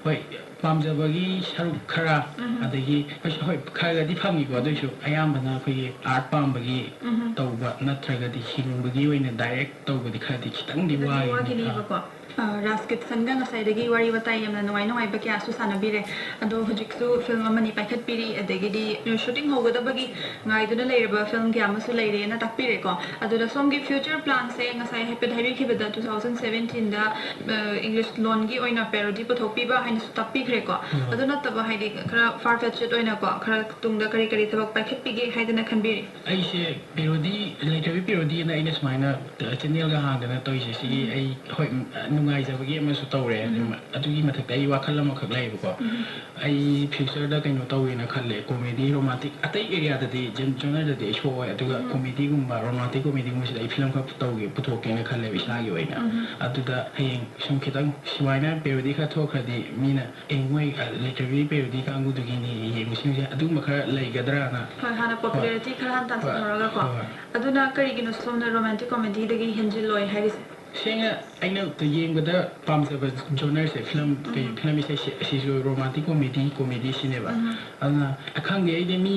ꯍꯣꯏ, ꯄꯥꯝꯖꯕꯒꯤ ꯁꯔꯨꯛ ꯈꯔ, ꯎꯝ꯫ ꯑꯗꯒꯤ ꯍꯣꯏ, ꯍꯣꯏ, ꯈꯔꯒꯗꯤ ꯐꯪꯉꯤꯀꯣ, ꯑꯗꯨꯏꯁꯨ ꯑꯌꯥꯝꯕꯅ ꯑꯩꯈꯣꯏꯒꯤ art ꯄꯥꯝꯕꯒꯤ ꯎꯝ꯫ ꯇꯧꯕ ꯅꯠꯇ꯭ꯔꯒꯗꯤ ꯍꯤꯡꯕꯒꯤ ꯑꯣꯏꯅ direct ꯇꯧꯕꯗꯤ ꯈꯔꯗꯤ ꯈꯤꯇꯪꯗꯤ ꯈꯤꯇꯪꯗꯤ ꯋꯥꯒꯤꯅꯤ꯫ ꯑꯥ꯫ ꯋꯥꯒꯤꯅꯤꯕꯀꯣ꯫ ꯑ, ꯔꯥꯖꯀꯤꯠꯁꯟꯒ ꯉꯁꯥꯏꯗꯒꯤ ꯋꯥꯔꯤ ꯋꯥꯇꯥꯏ ꯌꯥꯝꯅ ꯅꯨꯡꯉꯥꯏ ꯅꯨꯡꯉꯥꯏꯕ ꯀꯌꯥꯁꯨ ꯁꯥꯟꯅꯕꯤꯔꯦ꯫ ꯑꯗꯣ ꯍꯧꯖꯤꯛꯁꯨ film ꯑꯃꯅꯤ ꯄꯥꯏꯈꯠꯄꯤꯔꯤ, ꯑꯗꯒꯤꯗꯤ shooting ꯍꯧꯒꯗꯕꯒꯤ ꯉꯥꯏꯗꯨꯅ ꯂꯩꯔꯕ film ꯀꯌꯥ ꯑꯃꯁꯨ ꯂꯩꯔꯦꯅ ꯇꯥꯛꯄꯤꯔꯦꯀꯣ꯫ ꯑꯗꯨꯗ ꯁꯣꯝꯒꯤ future planꯁꯦ ꯉꯁꯥꯏ ꯍꯥꯏꯐꯦꯠ ꯍꯥꯏꯕꯤꯈꯤꯕꯗ two thousand seventeenꯗ, ꯑ, English ꯂꯣꯟꯒꯤ ꯑꯣꯏꯅ parody ꯄꯨꯊꯣꯛꯄꯤꯕ ꯍꯥꯏꯅꯁꯨ ꯇꯥꯛꯄꯤꯈ꯭ꯔꯦꯀꯣ꯫ ꯎꯝ꯫ ꯑꯗꯨ ꯅꯠꯇꯕ ꯍꯥꯏꯗꯤ ꯈꯔ far fetched ꯑꯣꯏꯅꯀꯣ, ꯈꯔ ꯇꯨꯡꯗ ꯀꯔꯤ ꯀꯔꯤ ꯊꯕꯛ ꯄꯥꯏꯈꯠꯄꯤꯒꯦ ꯍꯥꯏꯗꯅ ꯈꯟꯕꯤꯔꯤ? ꯑꯩꯁꯦ parody, ꯂꯩꯇꯕꯤ parodyꯅ ꯑꯩꯅ ꯁꯨꯃꯥꯏꯅ, ꯑ, channelꯒ ꯍꯥꯡꯗꯅ ꯇꯧꯔꯤꯁꯦ, ꯁꯤꯒꯤ ꯎꯝ꯫ ꯑꯩ, ꯍꯣꯏ, ꯎꯝ, ꯑ, ꯅꯨꯡꯉꯥꯏꯖꯕꯒꯤ ꯑꯃꯁꯨ ꯇꯧꯔꯦ꯫ ꯎꯝ꯫ ꯑꯗꯨꯝ, ꯑꯗꯨꯒꯤ ꯃꯊꯛꯇ ꯑꯩ ꯋꯥꯈꯜ ꯑꯃꯈꯛ ꯂꯩꯌꯦꯕꯀꯣ꯫ ꯎꯝ꯫ ꯑꯩ futureꯗ ꯀꯩꯅꯣ ꯇꯧꯒꯦꯅ ꯈꯜꯂꯦ, comedy, romantic, ꯑꯇꯩ areaꯗꯗꯤ, gen-, genreꯗꯗꯤ ꯑꯩ ꯁꯣꯛꯑꯣꯏ, ꯑꯗꯨꯒ ꯎꯝ꯫ comedyꯒꯨꯝꯕ, romantic comedyꯒꯨꯝꯕꯁꯤꯗ ꯑꯩ film ꯈꯔ ꯇꯧꯒꯦ, ꯄꯨꯊꯣꯛꯀꯦꯅ ꯈꯜꯂꯦꯕ ꯏꯁꯥꯒꯤ ꯑꯣꯏꯅ꯫ ꯎꯝ꯫ ꯑꯗꯨꯗ ꯍꯌꯦꯡ ꯁꯨꯝ ꯈꯤꯇꯪ ꯁꯨꯃꯥꯏꯅ parody ꯈꯔ ꯊꯣꯛꯈ꯭ꯔꯗꯤ ꯃꯤꯅ, "ꯑꯦ, ꯃꯣꯏ, ꯑ, ꯂꯩꯇꯕꯤ parodyꯒꯤ ꯀꯥꯡꯕꯨꯗꯨꯒꯤꯅꯦ ꯌꯦꯡꯕꯁꯤꯡꯁꯦ", ꯑꯗꯨꯒꯨꯝꯕ ꯈꯔ ꯂꯩꯒꯗ꯭ꯔꯥꯅ꯫ ꯍꯣꯏ, ꯍꯥꯟꯅ ꯍꯣꯏ꯫ Popularity ꯈꯔ ꯍꯥꯟꯅ ꯍꯣꯏ꯫ ꯇꯥꯟꯊꯣꯛꯍꯧꯔꯒꯀꯣ꯫ ꯍꯣꯏ, ꯍꯣꯏ꯫ ꯑꯗꯨꯅ ꯀꯔꯤꯒꯤꯅꯣ ꯁꯣꯝꯅ romantic comedyꯗꯒꯤ ꯍꯦꯟꯖꯤꯜꯂꯣꯏ ꯍꯥꯏꯔꯤꯁꯦ? ꯁꯦꯡꯅ ꯑꯩꯅ ꯌꯦꯡꯕꯗ ꯄꯥꯝꯖꯕ ꯖꯣꯅꯔꯁꯦ, ꯐꯤꯂꯝ ꯀꯩ ꯎꯝ꯫ ꯐꯤꯂꯝ ꯏꯁꯩꯁꯦ ꯑꯁꯤꯁꯨ ꯔꯣꯃꯥꯟꯇꯤꯛ ꯀꯣꯃꯦꯗꯤ, ꯀꯣꯃꯦꯗꯤꯁꯤꯅꯦꯕ꯫ ꯎꯝ꯫ ꯑꯗꯨꯅ ꯈꯪꯗꯦ, ꯑꯩꯗꯤ ꯃꯤ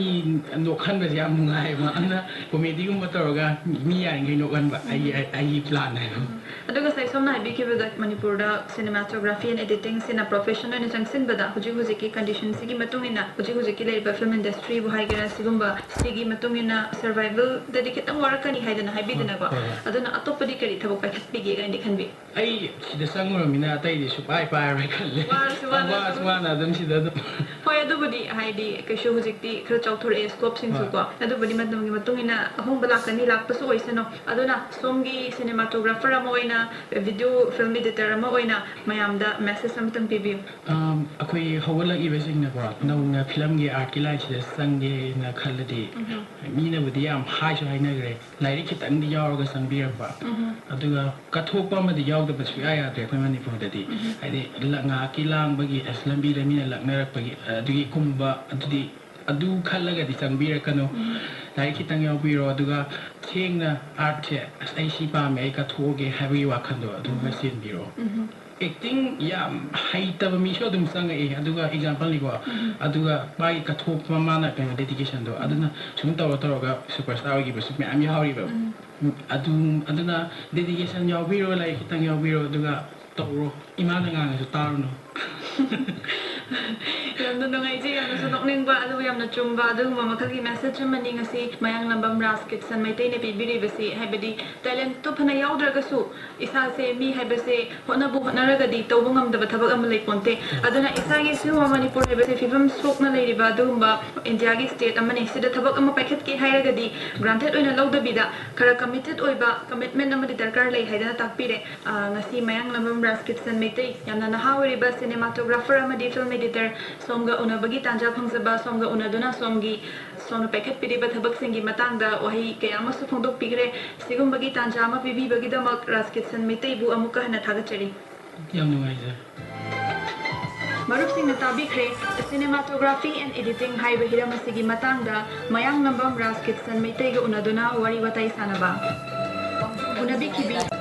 ꯅꯣꯛꯍꯟꯕꯁꯦ ꯌꯥꯝ ꯅꯨꯡꯉꯥꯏꯌꯦꯕ꯫ ꯑꯗꯨꯅ ꯀꯣꯃꯦꯗꯤꯒꯨꯝꯕ ꯇꯧꯔꯒ ꯃꯤ ꯌꯥꯔꯤꯉꯩ ꯅꯣꯛꯍꯟꯕ ꯑꯩꯒꯤ, ꯎꯝ꯫ ꯑꯩꯒꯤ ꯄ꯭ꯂꯥꯟ ꯍꯥꯏꯕ꯫ ꯎꯝ꯫ ꯑꯗꯨꯒ ꯉꯁꯥꯏ ꯁꯣꯝꯅ ꯍꯥꯏꯕꯤꯈꯤꯕꯗ ꯃꯅꯤꯄꯨꯔꯗ cinematography and editing ꯁꯤꯅ profession ꯑꯣꯏꯅ ꯆꯪꯁꯤꯟꯕꯗ ꯍꯧꯖꯤꯛ ꯍꯧꯖꯤꯛꯀꯤ condition ꯁꯤꯒꯤ ꯃꯇꯨꯡ ꯏꯟꯅ, ꯍꯧꯖꯤꯛ ꯍꯧꯖꯤꯛꯀꯤ ꯂꯩꯔꯤꯕ film industry ꯕꯨ ꯍꯥꯏꯒꯦꯔꯥ, ꯁꯤꯒꯨꯝꯕ ꯁꯤꯒꯤ ꯃꯇꯨꯡ ꯏꯟꯅ survival ꯗꯗꯤ ꯈꯤꯇꯪ ꯋꯥꯔꯛꯀꯅꯤ ꯍꯥꯏꯗꯅ ꯍꯥꯏꯕꯤꯗꯅꯀꯣ꯫ ꯍꯣꯏ, ꯍꯣꯏ꯫ ꯑꯗꯨꯅ ꯑꯇꯣꯞꯄꯗꯤ ꯀꯔꯤ ꯊꯕꯛ ꯄꯥꯏꯈꯠꯄꯤꯒꯦ ꯀꯥꯏꯅꯗꯤ ꯈꯟꯕꯤ? ꯑꯩ ꯁꯤꯗ ꯆꯪꯉꯨꯔꯃꯤꯅ ꯑꯇꯩꯗꯤ ꯁꯨꯄꯥꯏ ꯄꯥꯏꯔꯔꯣꯏ ꯈꯜꯂꯦ꯫ ꯋꯥꯔꯁꯨ ꯋꯥꯅ ꯋꯥꯔꯁꯨ ꯑꯗꯨꯝ꯫ ꯋꯥꯅ ꯑꯗꯨꯝ ꯁꯤꯗ ꯑꯗꯨꯝ꯫ ꯍꯣꯏ, ꯑꯗꯨꯕꯨꯗꯤ ꯍꯥꯏꯗꯤ ꯀꯩꯁꯨ ꯍꯧꯖꯤꯛꯇꯤ ꯈꯔ ꯆꯥꯎꯊꯣꯔꯛꯑꯦ scope ꯁꯤꯡꯁꯨꯀꯣ꯫ ꯍꯣꯏ꯫ ꯑꯗꯨꯕꯨꯗꯤ ꯃꯇꯝꯒꯤ ꯃꯇꯨꯡ ꯏꯟꯅ ꯑꯍꯣꯡꯕ ꯂꯥꯛꯀꯅꯤ, ꯂꯥꯛꯄꯁꯨ ꯑꯣꯏꯁꯅꯨ꯫ ꯑꯗꯨꯅ ꯁꯣꯝꯒꯤ cinematographer ꯑꯃ ꯑꯣꯏꯅ, video film editor ꯑꯃ ꯑꯣꯏꯅ ꯃꯌꯥꯝꯗ message ꯑꯃꯇꯪ ꯄꯤꯕꯤꯌꯨ꯫ ꯑꯝ, ꯑꯩꯈꯣꯏ ꯍꯧꯒꯠꯂꯛꯏꯕꯁꯤꯡꯅꯀꯣ, ꯎꯝ꯫ ꯅꯧꯅ ꯐꯤꯂꯝꯒꯤ artꯀꯤ lineꯁꯤꯗ ꯆꯪꯒꯦꯅ ꯈꯜꯂꯗꯤ, ꯎꯝ꯫ ꯃꯤꯅꯕꯨꯗꯤ ꯌꯥꯝ ꯍꯥꯏꯁꯨ ꯍꯥꯏꯅꯈ꯭ꯔꯦ, ꯂꯥꯏꯔꯤꯛ ꯈꯤꯇꯪꯗꯤ ꯌꯥꯎꯔꯒ ꯆꯪꯕꯤꯔꯛꯄ꯫ ꯎꯝ꯫ ꯑꯗꯨꯒ ꯀꯠꯊꯣꯛꯄ ꯑꯃꯗꯤ ꯌꯥꯎꯗꯕ ꯁꯨꯡꯌꯥ ꯌꯥꯗ꯭ꯔꯦ ꯑꯩꯈꯣꯏ ꯃꯅꯤꯄꯨꯔꯗꯗꯤ꯫ ꯎꯝ꯫ ꯍꯥꯏꯗꯤ ꯂ-, ꯉꯥꯏꯍꯥꯛꯀꯤ ꯂꯥꯡꯕꯒꯤ, ꯑꯁ, ꯂꯝꯕꯤꯗ ꯃꯤꯅ ꯂꯛꯅꯔꯛꯄꯒꯤ, ꯑꯗꯨꯒꯤꯒꯨꯝꯕ, ꯑꯗꯨꯗꯤ, ꯑꯗꯨ ꯈꯜꯂꯒꯗꯤ ꯆꯪꯕꯤꯔꯛꯀꯅꯨ꯫ ꯎꯝ꯫ ꯂꯥꯏꯔꯤꯛ ꯈꯤꯇꯪ ꯌꯥꯎꯕꯤꯔꯣ, ꯑꯗꯨꯒ ꯁꯦꯡꯅ artꯁꯦ, "ꯑꯁ, ꯑꯩ ꯁꯤ ꯄꯥꯝꯃꯦ, ꯑꯩ ꯀꯠꯊꯣꯛꯑꯒꯦ" ꯍꯥꯏꯕꯒꯤ ꯋꯥꯈꯜꯗꯣ ꯑꯗꯨꯒ ꯎꯝ꯫ ꯆꯦꯟꯕꯤꯔꯣ꯫ ꯎꯝ꯫ Acting ꯌꯥꯝ ꯍꯩꯇꯕ ꯃꯤꯁꯨ ꯑꯗꯨꯝ ꯆꯪꯉꯛꯑꯦ꯫ ꯑꯗꯨꯒ exampleꯅꯤꯀꯣ, ꯎꯝ꯫ ꯑꯗꯨꯒ ꯃꯥꯒꯤ ꯀꯠꯊꯣꯛꯄ, ꯃꯥꯅ ꯀꯩꯅꯣ dedicationꯗꯣ, ꯎꯝ꯫ ꯑꯗꯨꯅ ꯁꯨꯝ ꯇꯧꯔ ꯇꯧꯔꯒ superstar ꯑꯣꯏꯈꯤꯕꯁꯨ ꯃꯌꯥꯝ ꯌꯥꯎꯔꯤꯕ꯫ ꯎꯝ꯫ ꯎꯝ, ꯑꯗꯨ, ꯑꯗꯨꯅ dedication ꯌꯥꯎꯕꯤꯔꯣ, ꯂꯥꯏꯔꯤꯛ ꯈꯤꯇꯪ ꯌꯥꯎꯕꯤꯔꯣ, ꯑꯗꯨꯒ ꯇꯧꯔꯣ꯫ ꯏꯃꯥꯅ ꯉꯥꯡꯉꯁꯨ ꯇꯥꯔꯨꯅꯨ꯫ ꯌꯥꯝꯅ ꯅꯨꯡꯉꯥꯏꯖꯩ, ꯌꯥꯝꯅꯁꯨ ꯅꯣꯛꯅꯤꯡꯕ, ꯑꯗꯨꯒ ꯌꯥꯝꯅ ꯆꯨꯝꯕ ꯑꯗꯨꯒꯨꯝꯕ ꯃꯈꯜꯒꯤ message ꯑꯃꯅꯤ ꯉꯁꯤ ꯃꯌꯥꯡꯂꯝꯕꯝ ꯔꯥꯖ ꯀꯤꯠꯁꯟ ꯃꯩꯇꯩꯅ ꯄꯤꯕꯤꯔꯤꯕꯁꯤ꯫ ꯍꯥꯏꯕꯗꯤ talentꯇꯨ ꯐꯅ ꯌꯥꯎꯗ꯭ꯔꯒꯁꯨ ꯏꯁꯥꯁꯦ ꯃꯤ ꯍꯥꯏꯕꯁꯦ ꯍꯣꯠꯅꯕꯨ ꯍꯣꯠꯅꯔꯒꯗꯤ ꯇꯧꯕ ꯉꯝꯗꯕ ꯊꯕꯛ ꯑꯃ ꯂꯩꯄꯣꯟꯇꯦ꯫ ꯑꯗꯨꯅ ꯏꯁꯥꯒꯤ ꯁꯤꯒꯨꯝꯕ ꯃꯅꯤꯄꯨꯔ ꯍꯥꯏꯕꯁꯦ ꯐꯤꯕꯝ ꯁꯣꯛꯅ ꯂꯩꯔꯤꯕ ꯑꯗꯨꯒꯨꯝꯕ ꯏꯟꯗꯤꯌꯥꯒꯤ state ꯑꯃꯅꯤ꯫ ꯁꯤꯗ ꯊꯕꯛ ꯑꯃ ꯄꯥꯏꯈꯠꯀꯦ ꯍꯥꯏꯔꯒꯗꯤ granted ꯑꯣꯏꯅ ꯂꯧꯗꯕꯤꯗ ꯈꯔ committed ꯑꯣꯏꯕ, commitment ꯑꯃꯗꯤ ꯗꯔꯀꯥꯔ ꯂꯩ ꯍꯥꯏꯗꯅ ꯇꯥꯛꯄꯤꯔꯦ꯫ ꯑ, ꯉꯁꯤ ꯃꯌꯥꯡꯂꯝꯕꯝ ꯔꯥꯖ ꯀꯤꯠꯁꯟ ꯃꯩꯇꯩ, ꯌꯥꯝꯅ ꯅꯍꯥ ꯑꯣꯏꯔꯤꯕ cinematographer ꯑꯃꯗꯤ film editor, ꯁꯣꯝꯒ ꯎꯅꯕꯒꯤ ꯇꯥꯟꯖꯥ ꯐꯪꯖꯕ, ꯁꯣꯝꯒ ꯎꯅꯗꯨꯅ ꯁꯣꯝꯒꯤ, ꯁꯣꯝꯅ ꯄꯥꯏꯈꯠꯄꯤꯔꯤꯕ ꯊꯕꯛꯁꯤꯡꯒꯤ ꯃꯇꯥꯡꯗ ꯋꯥꯍꯩ ꯀꯌꯥ ꯑꯃꯁꯨ ꯐꯣꯡꯗꯣꯛꯄꯤꯈ꯭ꯔꯦ꯫ ꯁꯤꯒꯨꯝꯕꯒꯤ ꯇꯥꯟꯖꯥ ꯑꯃ ꯄꯤꯕꯤꯕꯒꯤꯗꯃꯛ ꯔꯥꯖ ꯀꯤꯠꯁꯟ ꯃꯩꯇꯩꯕꯨ ꯑꯃꯨꯛꯀ ꯍꯟꯅ ꯊꯥꯒꯠꯆꯔꯤ꯫ ꯌꯥꯝ ꯅꯨꯡꯉꯥꯏꯖꯔꯦ꯫ ꯃꯔꯨꯞꯁꯤꯡꯅ ꯇꯥꯕꯤꯈ꯭ꯔꯦ cinematography and editing ꯍꯥꯏꯕ ꯍꯤꯔꯝ ꯑꯁꯤꯒꯤ ꯃꯇꯥꯡꯗ ꯃꯌꯥꯡꯂꯝꯕꯝ ꯔꯥꯖ ꯀꯤꯠꯁꯟ ꯃꯩꯇꯩꯒ ꯎꯅꯗꯨꯅ ꯋꯥꯔꯤ ꯋꯥꯇꯥꯏ ꯁꯥꯟꯅꯕ꯫ ꯎꯅꯕꯤꯈꯤꯕꯤ꯫